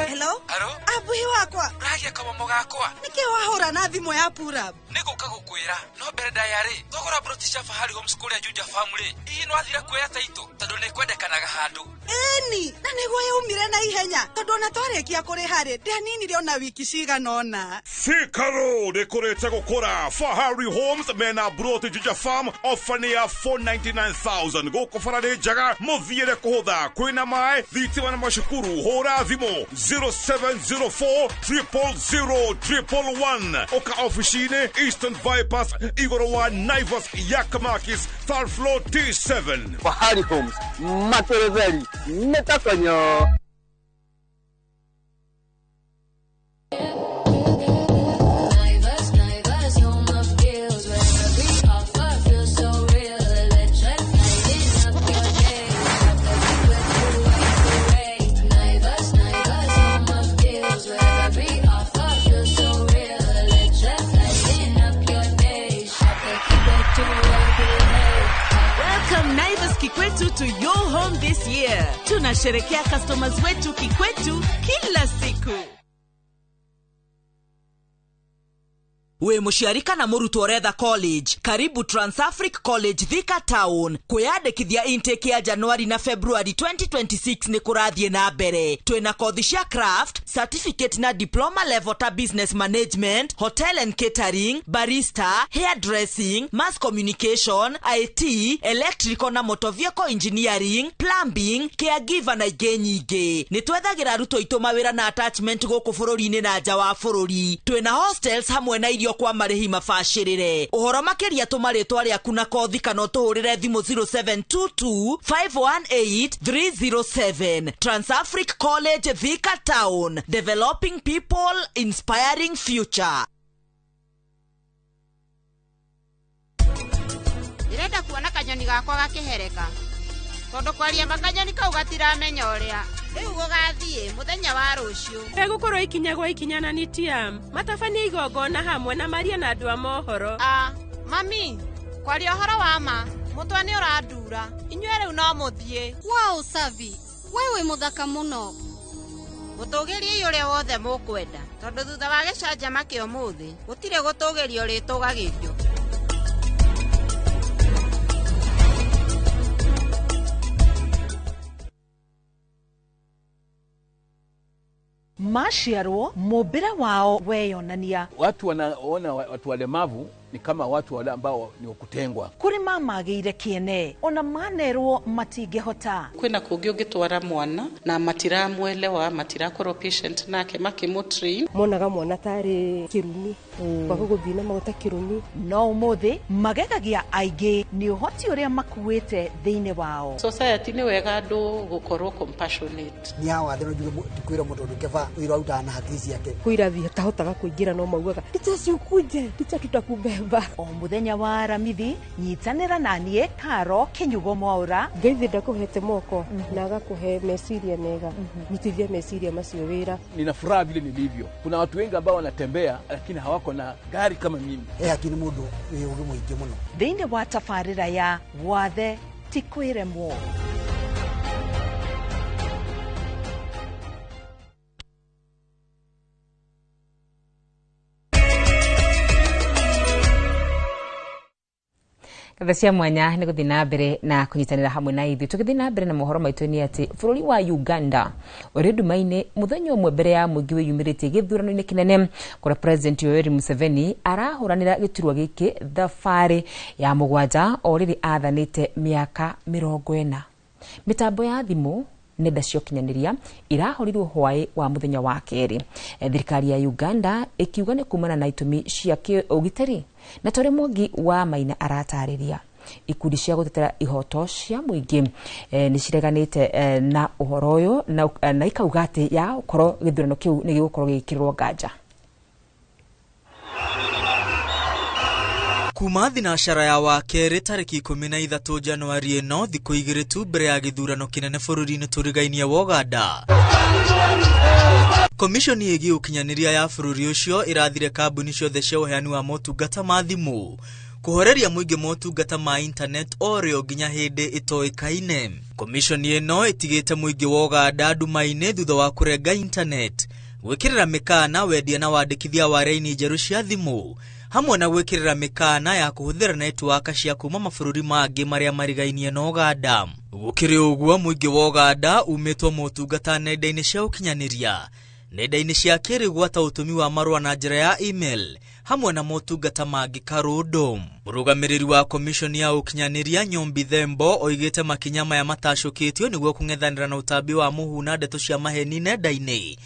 Hello? Abuhi wakwa. Uragia kamomo gakwa. Niki wahura na thimu ya Purab? Niguka gukwira no mbere ndaya-ri thogora broti cia Fahari Homes kuria Juja Farm ri hihi no athire kuoya taito tondu ni kwendekanaga handu. Ĩni, na niguo yaumire na ihenya tondu ona twarikia kuriha ri ndianinire ona wiki cigana ona. Thika Road ikurite gukura. Fahari Homes mena broti Juja Farm ofa ni ya 499,000 guku bara ni njega muthiire kuhutha kwina mai thitima na macukuru. Hura thimu 0704 000 111 oka ofici-inĩ Eastern Bypass igũrũ wa Naivas Yakamakis third floor T7. Fahari Homes materezeri netakonyo. Kikwetu to your home this year. Tunasherekea customers wetu kikwetu kila siku. Wĩ mũciari kana mũrutwo ũretha college, karibu Transafric College Thika Town. Kwĩyandĩkithia intake ya Januari na February 2026 nĩ kũrathiĩ na mbere. Twĩna kothi cia craft, certificate na diploma level ta business management, hotel and catering, barista, hairdressing, mass communication, IT, electrical na motor vehicle engineering, plumbing, caregiver na ingĩ nyingĩ. Nĩ twethagĩra arutwo aitũ mawĩra na attachment gũkũ bũrũri-inĩ na nja wa bũrũri. Twĩna hostels hamwe na irio kwa marĩhi mabacĩrĩre. Ũhoro makĩria tũma rĩtwa rĩaku na kothi kana ũtũhũrĩre thimũ 0722 518 307. Transafric College Thika Town, developing people, inspiring future. Ndĩrenda kuona kanyoni gakwa gakĩhereka tondũ kwaria makanyoni kau gatiramenya ũrĩa rĩu gũgathiĩ mũthenya wa rũciũ. Egũkorwo ikinya gwa ikinya na nitiam matabania igongona hamwe na maria na andũ a mohoro. Mami, kwaria ũhoro wa ma mũtwe nĩ ũrandura, inyuĩ rĩu no mũthiĩ. Wow, Savi, we wĩ mũthaka mũno. Mũtũgĩriei ũrĩa wothe mũkwenda tondũ thutha wa gĩcanjama kĩa ũmũthĩ gũtirĩ gũtũgĩrio rĩtũgagĩrio. Maciarwo mumbire wao weyonania. Watu wanaona watu walemavu ni kama watu wale ambao ni wakutengwa. Kuri mamagĩire kĩene ona manerwo matingĩhota. Kwĩna kũngĩ ũngĩtwara mwana na matiramwelewa, matirakorwo patient nake makĩmũtrain. Monaga mwana tarĩ kĩrumi, kwaga gũthiĩ na maguta kĩrumi. No ũmũthĩ magegagia aingĩ nĩ ũhoti ũrĩa makuĩte thĩinĩ wao. Society nĩ wega andũ gũkorwo compassionate. Nĩ hawa thĩ no njuge ndikwĩra mũndũ ũndũ keba wĩra arutaga na hakiri ciake. Kwĩ irathi atahotaga kũingĩra no maugaga ticha ciukuje, ticha tutakubeba. O muthenya wa Aramithi nyitanĩra na niĩ Karo Kinyugo Mwaura. Ngai thĩ ndakũhete moko na agakũhe meciria mega, rutithia meciria macio wĩra. Nina furaha vile nilivyo. Kuna watu wengi ambao wanatembea lakini hawako na gari kama mimi. Hakini mũndũ wĩ ũgĩ mũingĩ mũno. Thĩinĩ wa tabarĩra ya Wathe ti kwĩremwo. Ngatho cia mwanya nĩ gũthiĩ na mbere na kũnyitanĩra hamwe na ithuĩ. Tũgĩthiĩ na mbere na mohoro maitũ nĩ atĩ bũrũri wa Uganda ũrĩ nduma-inĩ mũthenya ũmwe mbere ya mũingĩ wĩyumĩrĩtie gĩthurano-inĩ kĩnene kũrĩa President Yoweri Museveni arahũranĩra gĩturwa gĩkĩ thabarĩ ya mũgwanja o rĩrĩ athanĩte mĩaka 40. Mĩtambo ya thimũ nenda cia ũkinyanĩria irahorirwo hwaĩ wa mũthenya wa kerĩ. Thirikari ya Uganda ĩkiuga nĩ kumana na itũmi cia ũgitĩri na tore Mwangi wa Maina aratarĩria. Ikundi cia gũtetera ihoto cia mũingĩ nĩ cireganĩte na ũhoro ũyũ na ikauga atĩ ya ũkorwo gĩthurano kĩu nĩ gĩgũkorwo gĩgĩkĩrĩrwo nganja. Kuma thinacara ya wakerĩ tarĩki 13 Januari ĩno thikũ igĩrĩ tu mbere ya gĩthurano kĩnene bũrũri-inĩ tũrigainie wa Uganda. Komishoni ĩgiĩ ũkinyanĩria ya bũrũri ũcio ĩrathire kambuni ciothe cia ũheani wa motungata ma thimũ kũhoreria mũingĩ motungata ma internet o rĩo nginya hĩndĩ ĩtoĩkaine. Komishoni ĩno ĩtigĩte mũingĩ wa Uganda nduma-inĩ thutha wa kũrenga internet, gwĩkĩrĩra mĩkana wendia na wandĩkithia wa raini njerũ cia thimũ hamwe na gwĩkĩrĩra mĩkana ya kũhũthĩra netiwaka cia kuma mabũrũri mangĩ marĩa marigainie na Uganda. Gũkĩrĩ ũguo mũingĩ wa Uganda umĩtwo motungata nenda-inĩ cia ũkinyanĩria, nenda-inĩ cia kĩrĩu gwata ũtũmi wa marũa na njĩra ya email hamwe na motungata mangĩ karũndũ. Mũrũgamĩrĩri wa komishoni ya ũkinyanĩria Nyombi Thembo oigĩte makinya maya matacũkĩtio nĩguo kũng'ethanĩra na ũtambi wa mũhu na ndeto cia maheni nenda-inĩ,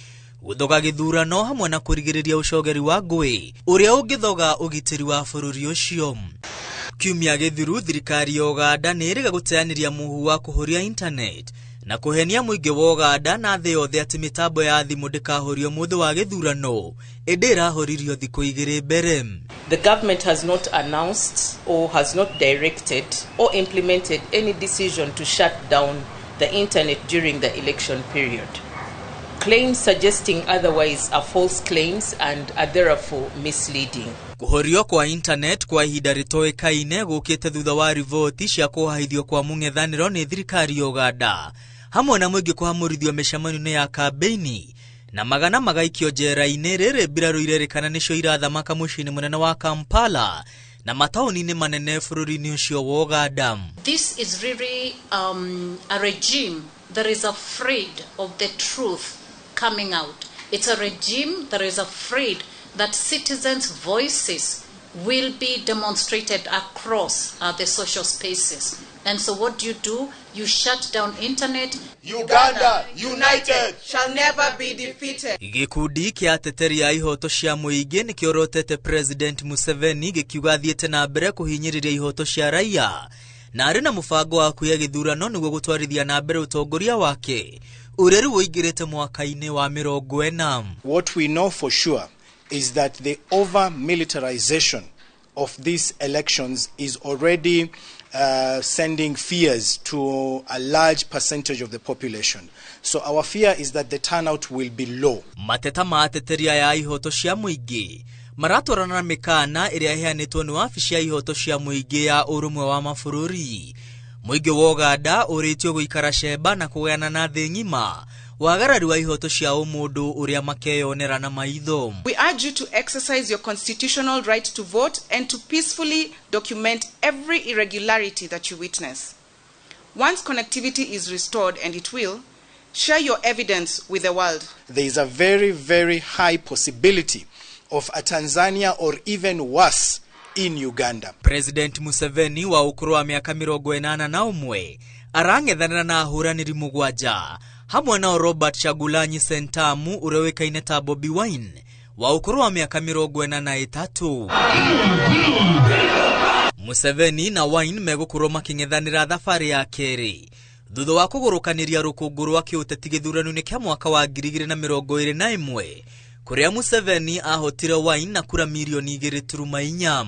gũthoga gĩthurano hamwe na kũrigĩrĩria ũcogeri wa ngũĩ ũrĩa ũngĩthoga ũgitĩri wa bũrũri ũcio. Kiumia gĩthiru thirikari ya Uganda nĩ ĩrĩga gũteanĩria mũhu wa kũhũria internet na kũhenia mũingĩ wa Uganda na thĩ yothe atĩ mĩtambo ya thimũ ndĩkahorio mũthĩ wa gĩthurano ĩndĩ ĩrahoririo thikũ igĩrĩ mbere. The government has not announced or has not directed or implemented any decision to shut down the internet during the election period. Claims suggesting otherwise are false claims and are therefore misleading. Kũhorio kwa internet kwa ihinda rĩtoĩkaine gũkĩte thutha wa riboti cia kũhahithio kwa mũng'ethanĩro nĩ thirikari ya Ũganda hamwe na mũingĩ kũhamũrithio mĩcemanio-inĩ ya kambĩini na magana magaikio njera-inĩ. Rĩrĩ mbirarũ irerĩkana nĩcio irathamaka mũciĩ-inĩ mũnene wa Kampala na mataũni-inĩ manene bũrũri-inĩ ũcio wa Ũganda. This is really a regime that is afraid of the truth coming out. It's a regime that is afraid that citizens' voices will be demonstrated across the social spaces. And so what do? You shut down internet. Uganda united shall never be defeated. Gĩkundi kĩa ateteri a ihoto cia mũingĩ nĩkĩorotete President Museveni gĩkiuga athiĩte na mbere kũhinyĩrĩria ihoto cia raia na arĩ na mũbango wa kuoya gĩthurano nĩguo gũtwarithia na mbere ũtongoria wake ũrĩa rĩu ũingĩrĩte mwaka-inĩ wa 40. What we know for sure is that the over-militarization of these elections is already sending fears to a large percentage of the population. So our fear is that the turnout will be low. Mateta ma ateteri aya a ihoto cia mũingĩ maratwarana na mĩkana ĩrĩa ĩheanĩtwo nĩ wabici ya ihoto cia mũingĩ ya Ũrũmwe wa Mabũrũri. Mũingĩ wa Ũganda ũrĩtio gũikara cemba na kũgayana na thĩ ng'ima wagarari wa ihoto cia ũmũndũ ũrĩa makeyonera na maitho. We urge you to exercise your constitutional right to vote and to peacefully document every irregularity that you witness. Once connectivity is restored, and it will, share your evidence with the world. There is a very, very high possibility of a Tanzania or even worse in Uganda. President Museveni wa ũkũrũ wa mĩaka 81 arang'ethanĩra na ahũranĩri 7 hamwe nao Robert Chagulanyi Sentamu ũrĩa ũĩkaine ta Bobi Wine wa ũkũrũ wa mĩaka 43. Museveni na Wine megũkorwo makĩng'ethanĩra thabarĩ ya kerĩ thutha wa kũgũrũkanĩria rũkũngũ rwa kĩũteti gĩthurano-inĩ kĩa mwaka wa 2021 kũrĩa Museveni ahotire Wine na kura mirioni 2.4.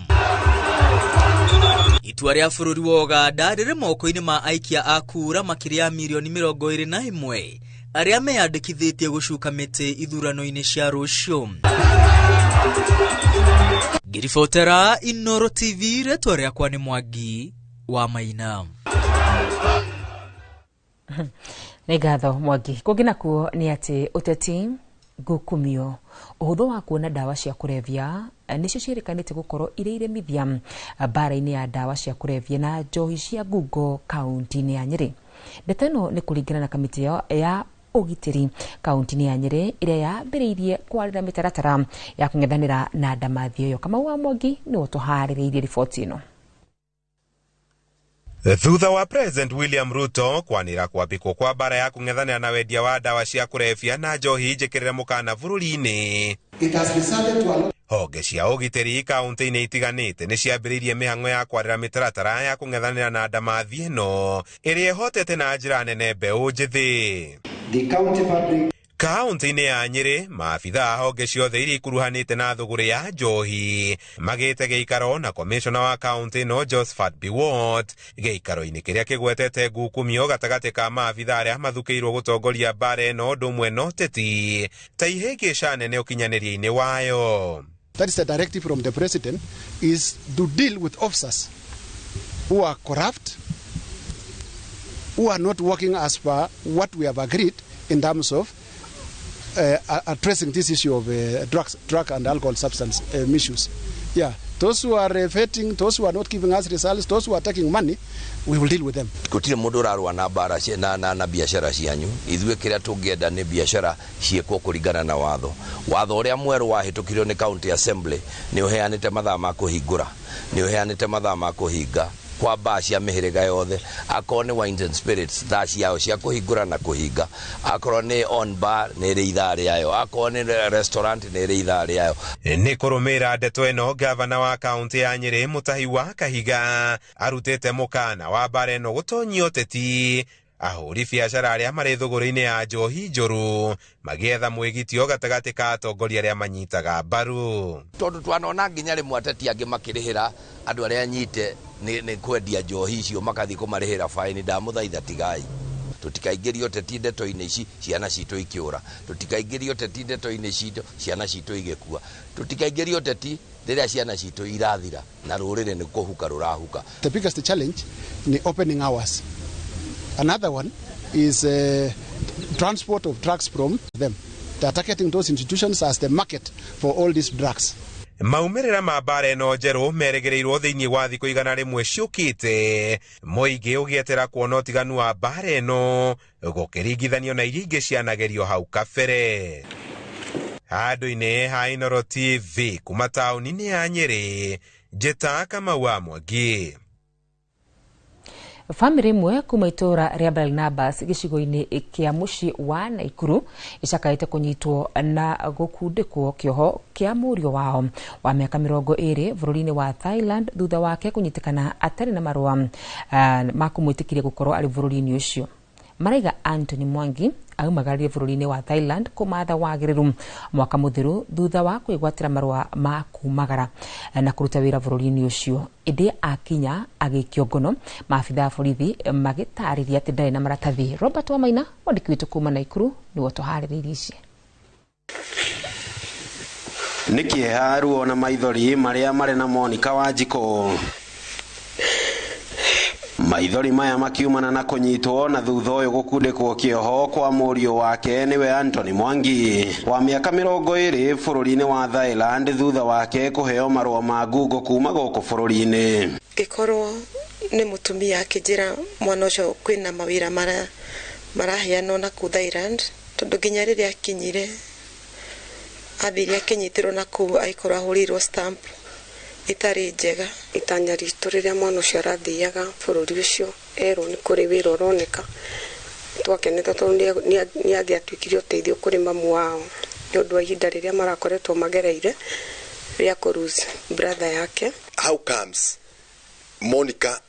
Itua rĩa bũrũri wa Ũganda rĩrĩ moko-inĩ ma aikia a kura makĩria ya mirioni 21 arĩa meyandĩkithĩtie gũcuka mĩtĩ ithurano-inĩ cia rũciũ. Ngĩribotera Inoro TV, rĩtwa rĩakwa nĩ Mwangi wa Maina. Nĩ ngatho Mwangi. Kũngĩ nakuo nĩ atĩ ũteti ngukumio ũhũthũ wa kuona ndawa cia kũrebia nĩcio ciĩrĩkanĩte gũkorwo irĩ iremithia mbara-inĩ ya ndawa cia kũrebia na njohi cia ngungo kaunti-inĩ ya Nyĩrĩ. Ndeto ĩno nĩ kũringana na kamĩtĩ ya ũgitĩri kaunti-inĩ ya Nyĩrĩ ĩrĩa yambĩrĩirie kwarĩra mĩtaratara ya kũng'ethanĩra na ndamathi ĩyo. Kamau wa Mwangi nĩwe ũtũharĩrĩirie riboti ĩno. Thutha wa President William Ruto kwanĩra kwambĩkwo kwa mbara ya kũng'ethanĩra na wendia wa ndawa cia kũrebia na njohi njĩkĩrĩre mũkana bũrũri-inĩ, honge cia ũgitĩri kaunti-inĩ itiganĩte nĩ ciambĩrĩirie mĩhang'o ya kwarĩra mĩtaratara ya kũng'ethanĩra na ndamathi ĩno ĩrĩa ĩhotete na njĩra nene mbeũ njĩthĩ. Kaunti-inĩ ya Nyĩrĩ, maabithaa a honge ciothe iria ikuruhanĩte na thũgũrĩ ya njohi magĩte gĩikaro na komishona wa kaunti ĩno Josephat Biwott gĩikaro-inĩ kĩrĩa kĩgwetete ngukumio gatagatĩ ka maabithaa arĩa mathukĩirwo gũtongoria mbara ĩno ũndũ ũmwe na ũteti ta ihĩngĩca nene ũkinyanĩria-inĩ wayo. That is the directive from the president, is to deal with officers who are corrupt, who are not working as per what we have agreed in terms of addressing this issue of drug and alcohol substance misuse. Yeah, those who are vetting, those who are not giving us results, those who are taking money, we will deal with them. Gũtirĩ mũndũ ũrarũa na mbara na biacara cianyu. Ithuĩ kĩrĩa tũngĩenda nĩ biacara ciĩkwo kũringana na watho. Watho ũrĩa mwerũ wahĩtũkirio nĩ county assembly nĩ ũheanĩte mathaa ma kũhingũra, nĩ ũheanĩte mathaa ma kũhinga kwa baa cia mĩhĩrĩga yothe. Akorwo nĩ wines and spirits, thaa ciao cia kũhingũra na kũhinga. Akorwo nĩ on bar nĩ ĩrĩ ithaa rĩayo, akorwo nĩ restaurant nĩ ĩrĩ ithaa rĩayo. Nĩ kũrũmĩrĩra ndeto ĩno, gavana wa kaunti ya Nyĩrĩ Mutahi wa Kahiga arutĩte mũkana wa mbara ĩno gũtonyia ũteti ahũri biacara arĩa marĩ thũgũrĩ-inĩ ya njohi njũru magĩetha mwĩgitio gatagatĩ ka atongoria arĩa manyitaga mbaru. Tondũ twanona nginya rĩmwe ateti angĩ makĩrĩhĩra andũ arĩa anyite nĩ kwendia njohi icio makathiĩ kũmarĩhĩra baini. Ndamũthaitha tigai. Tũtikaingĩrie ũteti ndeto-inĩ ici ciana citũ ikĩũra, tũtikaingĩrie ũteti ndeto-inĩ citũ ciana citũ igĩkua, tũtikaingĩrie ũteti rĩrĩa ciana citũ irathira na rũrĩrĩ nĩ kũhuka rũrahuka. The biggest challenge ni opening hours. Another one is transport of drugs from them. They are targeting those institutions as the market for all these drugs. Maumĩrĩra ma mbara ĩno njerũ merĩgĩrĩirwo thĩinĩ wa thikũ 100 ciũkĩte, mũingĩ ũgĩetera kuona ũtiganu wa mbara ĩno gũkĩringithanio na iria ingĩ cianagerio hau kabere. Handũ-inĩ ha Inooro TV kuma taũni-inĩ ya Nyĩrĩ, Njĩta Kamau wa Mwangi. Bamĩrĩ ĩmwe kuma itũũra rĩa Barnabas gĩcigo-inĩ kĩa mũciĩ wa Naikuru ĩcakaĩte kũnyitwo na gũkundĩkwo kĩoho kĩa mũriũ wao wa mĩaka 20 bũrũri-inĩ wa Thailand thutha wake kũnyitĩkana atarĩ na marũa ma kũmwĩtĩkĩria gũkorwo arĩ bũrũri-inĩ ũcio. Maraiga Anthony Mwangi aumagarire bũrũri-inĩ wa Thailand kũmatha wagĩrĩru mwaka mũthiru thutha wa kwĩgwatĩra marũa ma kumagara na kũruta wĩra bũrũri-inĩ ũcio. Ĩndĩ akinya agĩikio ngono, maabitha a borithi magĩtarĩria atĩ ndarĩ na maratathi. Robert Wamaina, mwandĩki witũ kuma Naikuru, nĩwe ũtũharĩrĩirie ici. Nĩ kĩeha, ruo na maithori marĩa marĩ na Monica Wanjikũ. Maithori maya makiumana na kũnyitwo na thutha ũyũ gũkundĩkwo kĩoho kwa mũriũ wake nĩwe Anthony Mwangi wa mĩaka 20 bũrũri-inĩ wa Thailand thutha wake kũheo marũa ma ngungo kuma gũkũ bũrũri-inĩ. Ngĩkorwo nĩ mũtumia akĩnjĩra mwana ũcio kwĩna mawĩra maraheanwo na kũu Thailand, tondũ nginya rĩrĩa akinyire athire akĩnyitĩrwo na kũu agĩkorwo ahũrĩirwo stamp itarĩ njega. Itanya ritũ rĩrĩa mwana ũcio arathiaga bũrũri ũcio erwo nĩ kũrĩ wĩra ũroneka, twakenete tondũ nĩ angĩatuĩkire ũteithio kũrĩ mamu wao nĩ ũndũ wa ihinda rĩrĩa marakoretwo magereire rĩa kũ lose brother yake. How comes Monica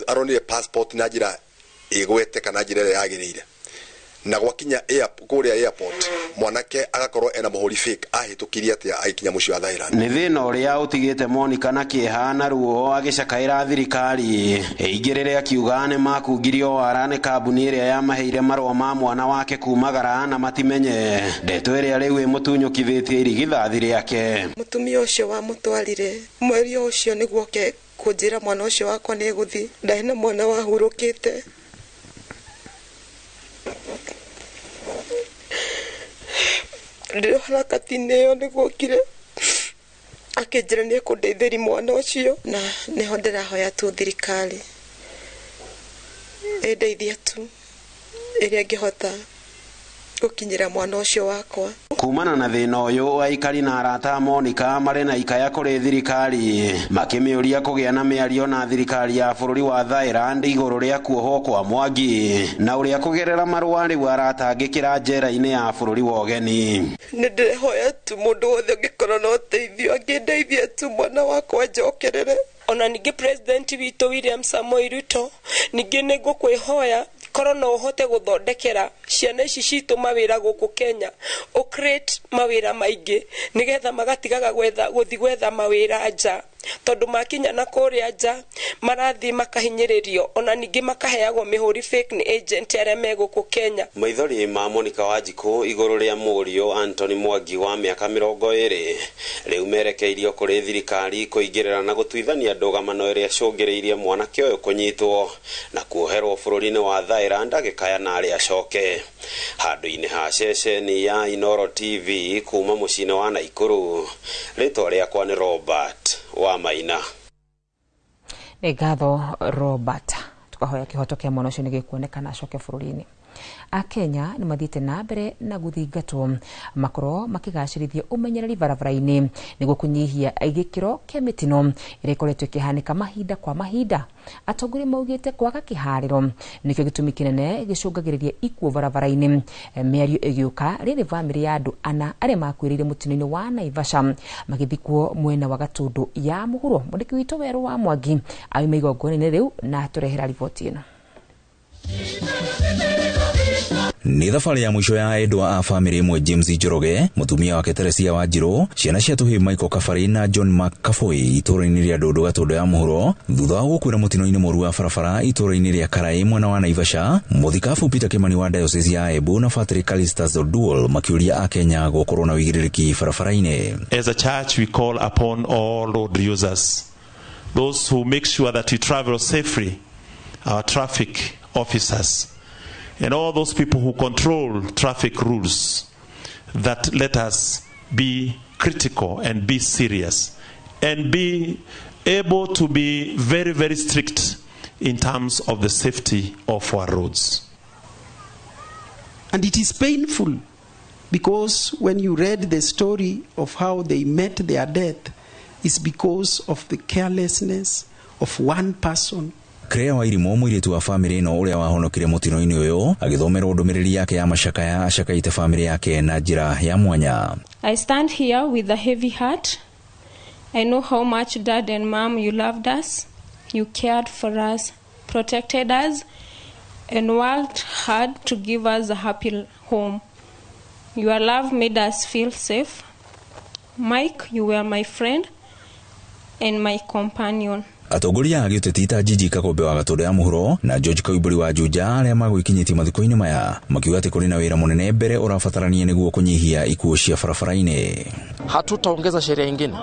aronire passport na njĩra ĩgwete kana njĩra ĩrĩa yagĩrĩire, na gwakinya kũrĩa airport mwanake agakorwo ena mũhũri fake ahĩtũkirie atĩa agĩkinya mũciĩ wa Thailand? Nĩ thĩna ũrĩa ũtigĩte Monica na kĩeha na ruo agĩcakaĩra thirikari ĩingĩrĩre akiuga nĩ makungirio wara nĩ kambuni ĩrĩa yamaheire marũa ma mwana wake kumagara na matimenye ndeto ĩrĩa rĩu ĩmũtunyũkithĩtie irigithathi rĩake. Mũtumia ũcio wamũtwarire mweri ũcio nĩguo oke kũnjĩra mwana ũcio wakwa nĩ egũthiĩ, ndarĩ na mwana wahurũkĩte. Ndĩrĩ harakati-inĩ ĩyo nĩguo okire akĩnjĩra nĩ ekũndeithĩria mwana ũcio, na nĩho ndĩrahoya tu thirikari ĩndeithie tu ĩrĩa ĩngĩhota gũkinyĩra mwana ũcio wakwa. Kumana na thĩna ũyũ, aikari na arata a Monica marĩ na ikaya kũrĩ thirikari makĩmĩũria kũgĩa na mĩario na thirikari ya bũrũri wa Thailand igũrũ rĩa kuohwo kwa Mwangi na ũrĩa kũgerera marũa rĩu aratangĩkĩra njera-inĩ ya bũrũri wa ũgeni. Nĩ ndĩrehoya tu mũndũ wothe ũngĩkorwo na ũteithio angĩndeithia tu mwana wakwa njokerere. Ona ningĩ president witũ William Samoei Ruto, ningĩ nĩ ngũkwĩhoya korwo no ũhote gũthondekera ciana ici citũ mawĩra gũkũ Kenya, ũ create mawĩra maingĩ nĩgetha magatigaga gũthiĩ gwetha mawĩra nja, tondũ makinya na kũrĩa nja marathiĩ makahinyĩrĩrio, ona ningĩ makaheagwo mĩhũri fake nĩ agent arĩa me gũkũ Kenya. Maithori ma Monica Wanjikũ igũrũ rĩa mũriũ Anthony Mwangi wa mĩaka 20 rĩu merekeirio kũrĩ thirikari kũingĩrĩra na gũtuithania ndũgamano ĩrĩa ĩcũngĩrĩirie mwanake ũyũ kũnyitwo na kuoherwo bũrũri-inĩ wa Thailand agĩkaya na arĩa acoke. Handũ-inĩ ha ceceni ya Inooro TV kuma mũciĩ-inĩ wa Naikuru, rĩtwa rĩakwa nĩ Robert wa Maina. Nĩ ngatho Robert, tukahoya kĩhoto kĩa mwana ũcio nĩ gĩkuonekana acoke bũrũri-inĩ. Akenya nĩ mathiĩte na mbere na gũthingatwo makorwo makĩgacĩrithia ũmenyereri barabara-inĩ nĩguo kũnyihia gĩkĩro kĩa mĩtino ĩrĩa ĩkoretwo ĩkĩhanĩka mahinda kwa mahinda. Atongoria maugĩte kwaga kĩharĩro nĩkĩo gĩtũmi kĩnene gĩcũngagĩrĩria ikuũ barabara-inĩ. Mĩario ĩgĩũka rĩrĩ bamĩrĩ ya andũ ana arĩa makuĩrĩire mũtino-inĩ wa Naivasha magĩthikwo mwena wa Gatũndũ ya mũhuro. Mwandĩki witũ Werũ wa Mwangi auma igongona-inĩ rĩu na atũrehera riboti ĩno. Nĩ thabarĩ ya mũico ya endwa a bamĩrĩ ĩmwe James Njoroge, mũtumia wake Teresia Wanjirũ, ciana cia tũhĩĩ Michael Kabari na John Mark Kaboi itũũra-inĩ rĩa Ndũndũ Gatũndũ ya mũhuro thutha wa gũkuĩra mũtino-inĩ mũru wa barabara itũũra-inĩ rĩa Karai mwena wa Naivasha. Mũthikabu Peter Kimani wa Diocese ya Embu na Patrick Calistus Oduol makĩũria Akenya gũkorwo na ũigĩrĩrĩki barabara-inĩ. As a church, we call upon all road users, those who make sure that we travel safely, our traffic officers, and all those people who control traffic rules, that let us be critical and be serious and be able to be very, very strict in terms of the safety of our roads. And it is painful because when you read the story of how they met their death, it's because of the carelessness of one person. Claire Wairimu mũirĩtu wa bamĩrĩ ĩno ũrĩa wahonokire mũtino-inĩ ũyũ agĩthomerwo ndũmĩrĩri yake ya macakaya acakaĩte bamĩrĩ yake na njĩra ya mwanya. I stand here with a heavy heart. I know how much Dad and Mom you loved us, you cared for us, protected us, and worked hard to give us a happy home. Your love made us feel safe. Mike, you were my friend and my companion. Atongoria a gĩũteti ta Jiji Kagombe wa Gatũndũ ya mũhuro na George Koimbũri wa Juja arĩa magwĩkinyĩtie mathiko-inĩ maya makiuga atĩ kũrĩ na wĩra mũnene mbere ũrabatarania nĩguo kũnyihia ikuũ cia barabara-inĩ. Hatutaongeza sheria ingine,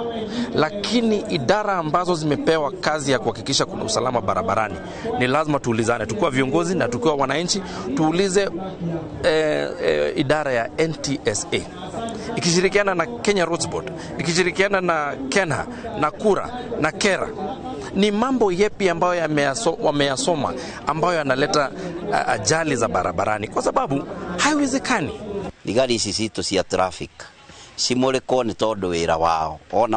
lakini idara ambazo zimepewa kazi ya kuhakikisha kuna usalama barabarani ni lazima tuulizane, tukiwa viongozi na tukiwa wananchi, tuulize idara ya NTSA ikishirikiana na Kenya Roads Board, ikishirikiana na KENHA na KURA na KERA, ni mambo yepi ambayo wameyasoma ambayo yanaleta ajali za barabarani, kwa sababu haiwezekani. Thigari ici citũ cia traffic cimũrĩkwo nĩ tondũ wĩra wao ona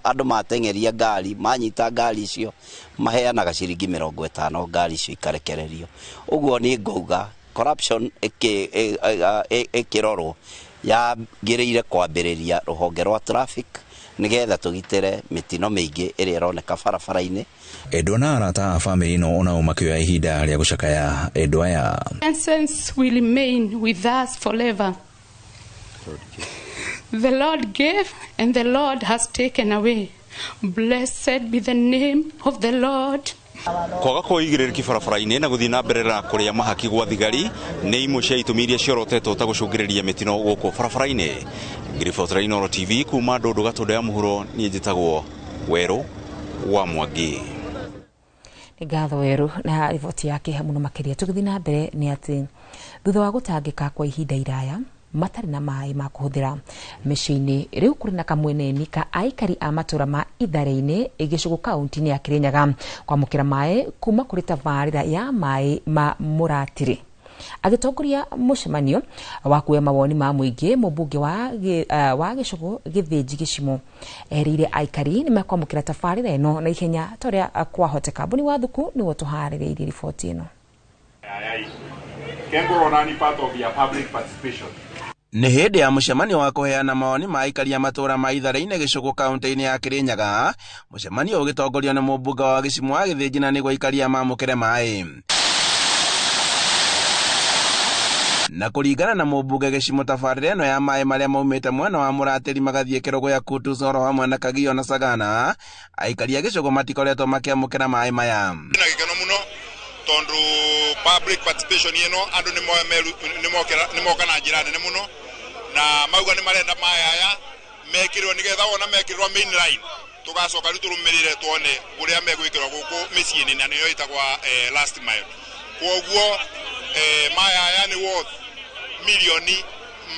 andũ mateng'eria ngari manyita ngari icio maheanaga ciringi 50 ngari icio ikarekererio. Ũguo nĩ ngauga corruption ĩkĩrorwo yagĩrĩire kwambĩrĩria rũhonge rwa traffic nigetha tũgitĩre mĩtino mĩingĩ ĩrĩa ĩroneka barabara-inĩ. Endwa na arata a bamĩrĩ ĩno onao makĩoya ihinda rĩa gũcakaya endwa aya. Essence will remain with us forever. The Lord gave and the Lord has taken away. Blessed be the name of the Lord. Kwaga kwa ũigĩrĩrĩki barabara-inĩ na gũthiĩ na mbere na kũrĩa mahaki gwa thigari nĩ imwe cia itũmi iria ciorotetwo ta gũcũngĩrĩria mĩtino gũkũ barabara-inĩ. Ngĩribotera Inooro TV kuma Ndũndũ Gatũndũ ya mũhuro, niĩ njĩtagwo Werũ wa Mwangi. Nĩ ngatho Werũ na riboti yake mũno makĩria. Tũgĩthiĩ na mbere nĩ atĩ thutha wa gũtangĩka kwa ihinda iraya matarĩ na maĩ ma kũhũthĩra mĩciĩ-inĩ, rĩu kũrĩ na kamweneni ka aikari a matũra ma Itharĩ-inĩ Gĩcũgũ kaunti-inĩ ya Kĩrĩnyaga kwamũkĩra maĩ kuma kũrĩ tabarĩra ya maĩ ma Mũratĩrĩ. Agĩtongoria mũcemanio wa kuoya mawoni ma mũingĩ, mũmbunge wa Gĩcũgũ Gĩthĩnji Gĩcimo erĩire aikari nĩ mekwamũkĩra tabarĩra ĩno na ihenya ta ũrĩa kwahoteka. Mbũni wa Thuku nĩwe ũtũharĩrĩirie riboti ĩno. Nĩ hĩndĩ ya mũcemanio wa kũheana mawoni ma aikari a matũũra ma Itharĩ-inĩ Gĩcũgũ kaunti-inĩ ya Kĩrĩnyaga, mũcemanio ũgĩtongorio nĩ mũmbunge wa Gĩcimo wa Gĩthĩnji na nĩguo aikari a mamũkĩre maĩ. Na kũringana na mũmbunge Gĩcimo, tabarĩra ĩno ya maĩ marĩa maumĩte mwena wa Mũratĩri magathiĩ Kĩrũgũya, Kutus, oro hamwe na Kagio na Sagana, aikari a Gĩcũgũ matikoretwo makĩamũkĩra maĩ maya. Na gĩkeno mũno tondu public participation ĩno andũ nĩ moka na njĩra nene mũno na mauga nĩ marenda maĩ aya mekĩrwo nĩgetha wona mekĩrwo main line tũgacoka rĩu tũrũmĩrĩre tuone ũrĩa megwĩkĩrwo gũkũ mĩciĩ-inĩ na nĩyo ĩtagwa last mile. Kwoguo maĩ aya nĩ worth milioni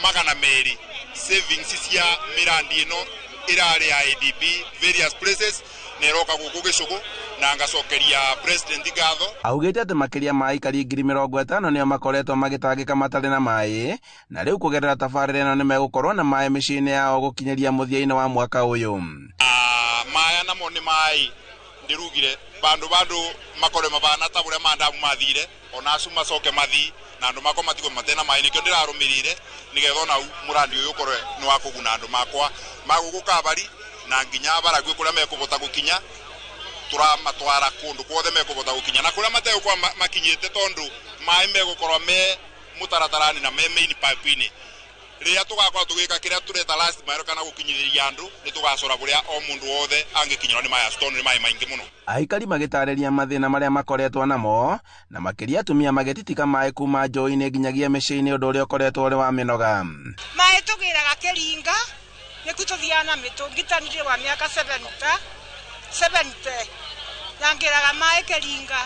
200 savings cia mĩrandi ĩno ĩrarĩ ya ADB various places na ĩroka gũkũ Gĩcũgũ na ngacokeria president ngatho. Augĩte atĩ makĩria ma aikari 50,000 nĩo makoretwo magĩtangĩka matarĩ na maĩ, na rĩu kũgerera tabarĩra ĩno nĩmegũkorwo na maĩ mĩciĩ-inĩ yao gũkinyĩria mũthia-inĩ wa mwaka ũyũ. Maya namo nĩ maĩ ndĩrugire bandu makorwe mabana ta ũrĩa mandamu mathire ona acu macoke mathi na andũ makwa matigwo matena maĩ, nĩkĩo ndĩrarũmĩrĩire nĩgetha ona mũrandi ũyũ ũkorwe nĩ wa kũguna andũ makwa magũkũ Kabari na nginya Baragwi kũrĩa mekũbota gũkinya tũramatwara kũndũ kuothe mekũbota gũkinya na kũrĩa mategũkorwo makinyĩte tondu maĩ megũkorwo me mũtaratara-inĩ na me main pipe-inĩ. Rĩrĩa tũgakorwo tũgĩka kĩrĩa tũreta last mile kana gũkinyithĩria andũ, nĩ tũgacora kũrĩa o mũndũ wothe angĩkinyĩrwo nĩ maĩ tondũ nĩ maĩ maingĩ mũno. Aikari magĩtarĩria mathĩna marĩa makoretwo namo na makĩria atumia magĩtitika maĩ kuma njũĩ-inĩ nginyagia mĩciĩ-inĩ, ũndũ ũrĩa ũkoretwo ũrĩ wa mĩnoga. Maĩ tũgĩraga kĩringa nĩku tũthiaga na mĩtũngi ta ndirĩ wa mĩaka 70 na ngĩraga maĩ kĩringa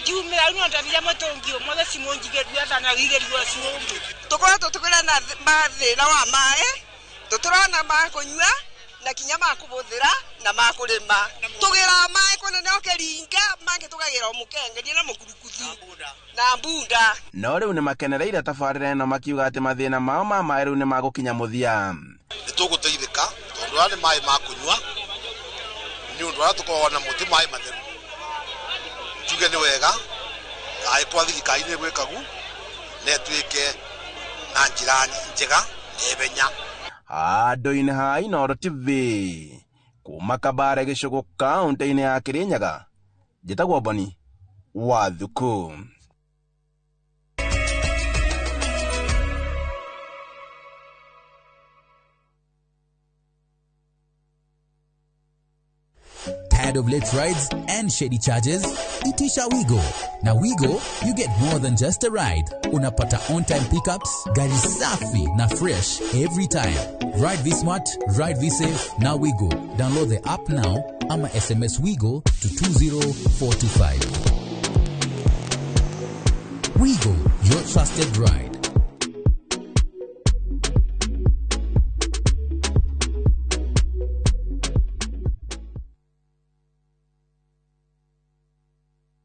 ngiumĩra rĩu no ndabire mũtũngi ũmwe cimũ njigĩrue thana igĩrue ũcio ũngĩ. Tũkoretwo tũkĩrĩa na mathĩna wa maĩ, tũtũrona ma kũnyua na kinya ma kũhũthĩra na ma kũrĩma. Tũgĩraga maĩ kũnene o kĩringa, mangĩ tũkagĩra o mũkengeria na mũkurukuthu na mbunda. No rĩu nĩ makenereire tabarĩra ĩno makiuga atĩ mathĩna mao ma maĩ rĩu nĩ magũkinya mũthia. Nĩ tũgũteithĩka tondũ aya nĩ maĩ ma kũnyua, nĩ ũndũ arĩa tũkoragwo namo ti maĩ matheru. Njuge nĩ wega angĩkorwo thirikari nĩ ĩgwĩka gu na ĩtuĩke na njĩra njega na ihenya. Handũ-inĩ ha Inooro TV kuma Kabare gĩcũgũ kaũntĩ-inĩ ya Kirinyaga, njĩtagwo Boni wa Thuku. Tired of late rides and shady charges? Itisha Wigo. Now Wigo, you get more than just a ride. Unapata on-time pickups, gari safi na fresh every time. Ride V-Smart, ride V-Safe, now Wigo. Download the app now ama SMS Wigo to 20425. Wigo, your trusted ride.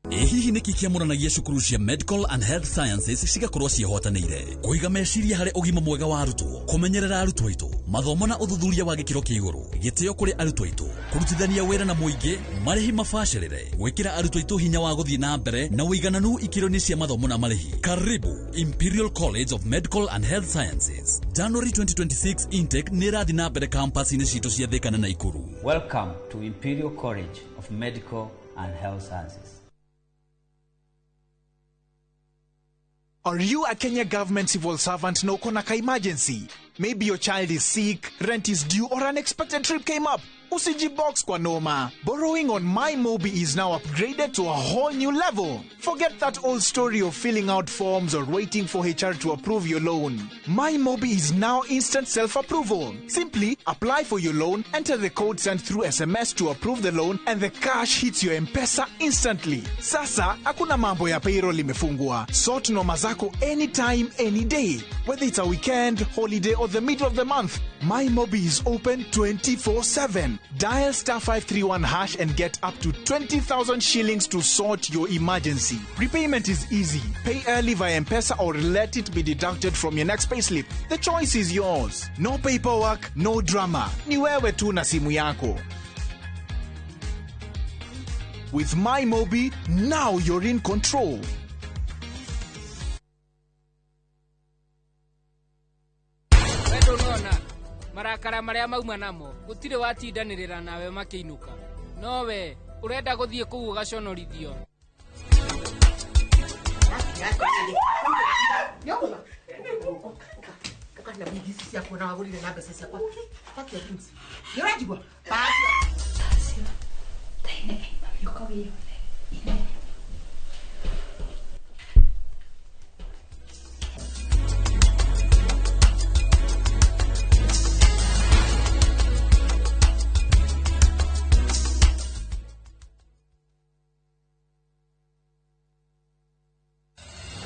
Hihi nĩkĩ kĩamũranagia cukuru cia Medical and Health Sciences cigakorwo ciĩhotanĩire kũiga meciria harĩ ũgima mwega wa arutwo, kũmenyerera arutwo aitũ, mathomo na ũthuthuria wa gĩkĩro kĩa igũrũ, gĩtĩo kũrĩ arutwo aitũ, kũrutithania wĩra na mũingĩ, marĩhi mabacĩrĩre, gwĩkĩra arutwo aitũ hinya wa gũthiĩ na mbere na ũigananu ikĩro-inĩ cia mathomo na marĩhi. Karibu Imperial College of Medical and Health Sciences. January 2026 intake nĩ ĩrathiĩ na mbere campus-inĩ citũ cia Thika na Nakuru. Welcome to Imperial College of Medical and Health Sciences. Are you a Kenya government civil servant na uko na ka emergency? Maybe your child is sick, rent is due, or an unexpected trip came up. Usijibox kwa noma. Borrowing on MyMobi is now upgraded to a whole new level. Forget that old story of filling out forms or waiting for HR to approve your loan. MyMobi is now instant self-approval. Simply apply for your loan, enter the code sent through SMS to approve the loan, and the cash hits your M-Pesa instantly. Sasa, hakuna mambo ya payroll imefungwa. Sort noma zako anytime, any day. Whether it's a weekend, holiday, or the middle of the month, MyMobi is open 24/7. Dial star 531 hash and get up to 20,000 shillings to sort your emergency. Repayment is easy. Pay early via M-Pesa or let it be deducted from your next payslip. The choice is yours. No paperwork, no drama. Ni wewe tu na simu yako. With MyMobi, now you're in control. Marakara maria mauma namo gutire watindanirira nawe makiinuka nowe urenda guthie kuu ugaconorithio.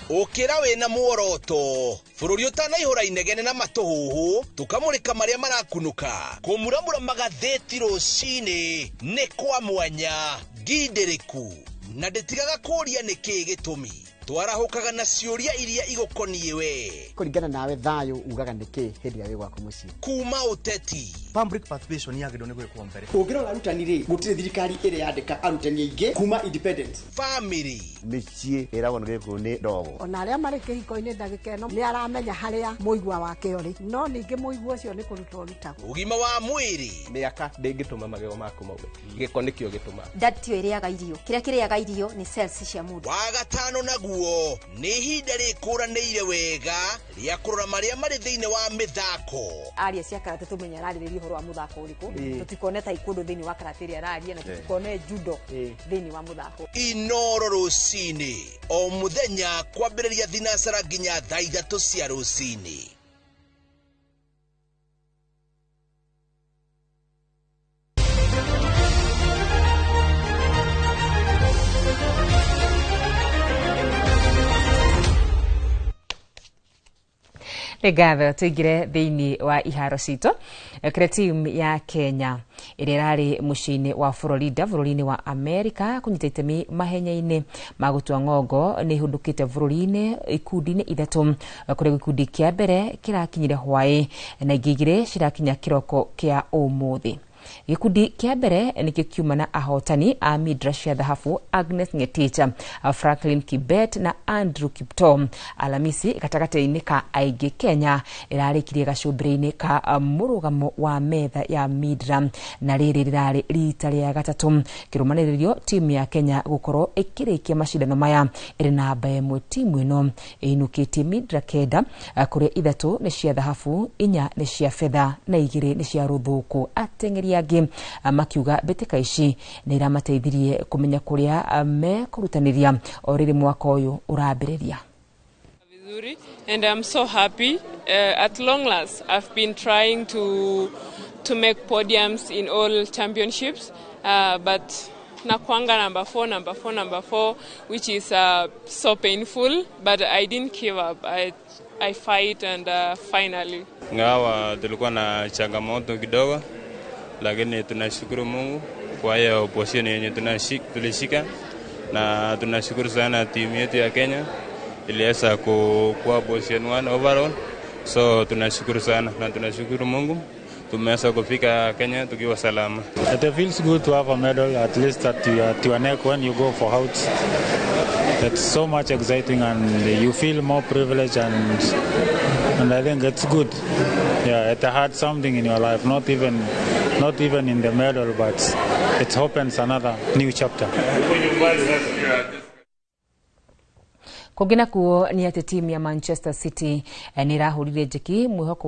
Ukira wina muoroto bururi utanaihura inegene na matuhuhu tukamurika maria marakunuka kumuramura magatheti rucini ni kwa mwanya ngindiriku na nditigaga kuria niki gitumi twarahukaga na ciuria iria igukoniĩ we kuringana nawe thayo ugaga niki hindi ya gwaku mucii kuma uteti public participation yagĩrĩirwo nĩ gwĩkwo mbere ũngĩrora arutani rĩ gũtirĩ thirikari ĩrĩ yandĩka arutani aingĩ kuma independent family mĩciĩ ĩragwo nĩ gĩkũyũ nĩ ndogo ona arĩa marĩ kĩhiko-inĩ ndagĩka ĩno nĩ aramenya harĩa mũigua wake ũrĩ no ningĩ mũigua ũcio nĩ kũrutwo ũrutagwo ũgima wa mwĩrĩ mĩaka ndĩngĩtũma magego maku maume gĩko nĩkĩo gĩtũmaga nda tio ĩrĩaga irio kĩrĩa kĩrĩaga irio nĩ cells cia mũndũ wa gatano naguo Ũguo nĩ ihinda rĩkũranĩire wega rĩa kũrora marĩa marĩ thĩinĩ wa mĩthako. Aria cia karate tumenye ararĩrĩria ũhoro wa mũthako ũrĩkũ. Tũtikone taekwondo thĩinĩ wa karate ĩrĩa araria, na tũtikone judo thĩinĩ wa mũthako. Inoro rũcinĩ o mũthenya kwambĩrĩria 3:00 nginya 3:00 cia rũcinĩ. Nĩ ngatho. Tũingĩre thĩinĩ wa iharo citũ, kĩrĩa timu ya Kenya ĩrĩa ĩrarĩ mũciĩ-inĩ wa Florida bũrũri-inĩ wa America kũnyita itemi mahenya-inĩ ma gũtua ng'ongo nĩ ihũndũkĩte bũrũri-inĩ ikundi-inĩ ithatũ, kũrĩa gĩkundi kĩa mbere kĩrakinyire hwaĩ na ingĩ igĩrĩ cirakinya kĩroko kĩa ũmũthĩ. Gĩkundi kĩa mbere nĩkĩo kiuma na ahotani a midra cia thahabu Agnes Ngetich, Franklin Kibet na Andrew Kipto. Alamisi gatagatĩ-inĩ ka aingĩ, Kenya ĩrarĩkirie gacũmbĩrĩ-inĩ ka mũrũgamo wa metha ya midra, na rĩrĩ rĩrarĩ rita rĩa gatatũ kĩrũmanĩrĩrio timu ya Kenya gũkorwo ĩkĩrĩkia macindano maya ĩrĩ namba ĩmwe. Timu ĩno ĩinũkĩtie midra 9, kũrĩa ithatũ nĩ cia thahabu, inya nĩ cia betha na igĩrĩ nĩ cia rũthuku. Ateng'eri angĩ makiuga mbĩtĩka ici nĩ iramateithirie kũmenya kũrĩa mekũrutanĩria o rĩrĩ mwaka ũyũ ũrambĩrĩria. Vizuri, and I'm so happy. At long last, I've been trying to make podiums in all championships, but nakwanga number four, number four, number four, which is so painful. But I didn't give up. I fight and finally. Ingawa tulikuwa na changamoto kidogo, lakini tunashukuru Mungu kwa hiyo position yenye tulishika, na tunashukuru sana timu yetu ya Kenya iliweza kuwa position one overall. So tunashukuru sana na tunashukuru Mungu tumeweza kufika Kenya tukiwa salama. It feels good to have a medal at least at your neck when you go for out. It's so much exciting and you feel more privileged and I think it's good. Yeah, it had something in your life, not even in the medal, but it opens another new chapter. Kũngĩ nakuo nĩ atĩ timu ya Manchester City nĩ ĩrahũrire njeki mwĩhoko.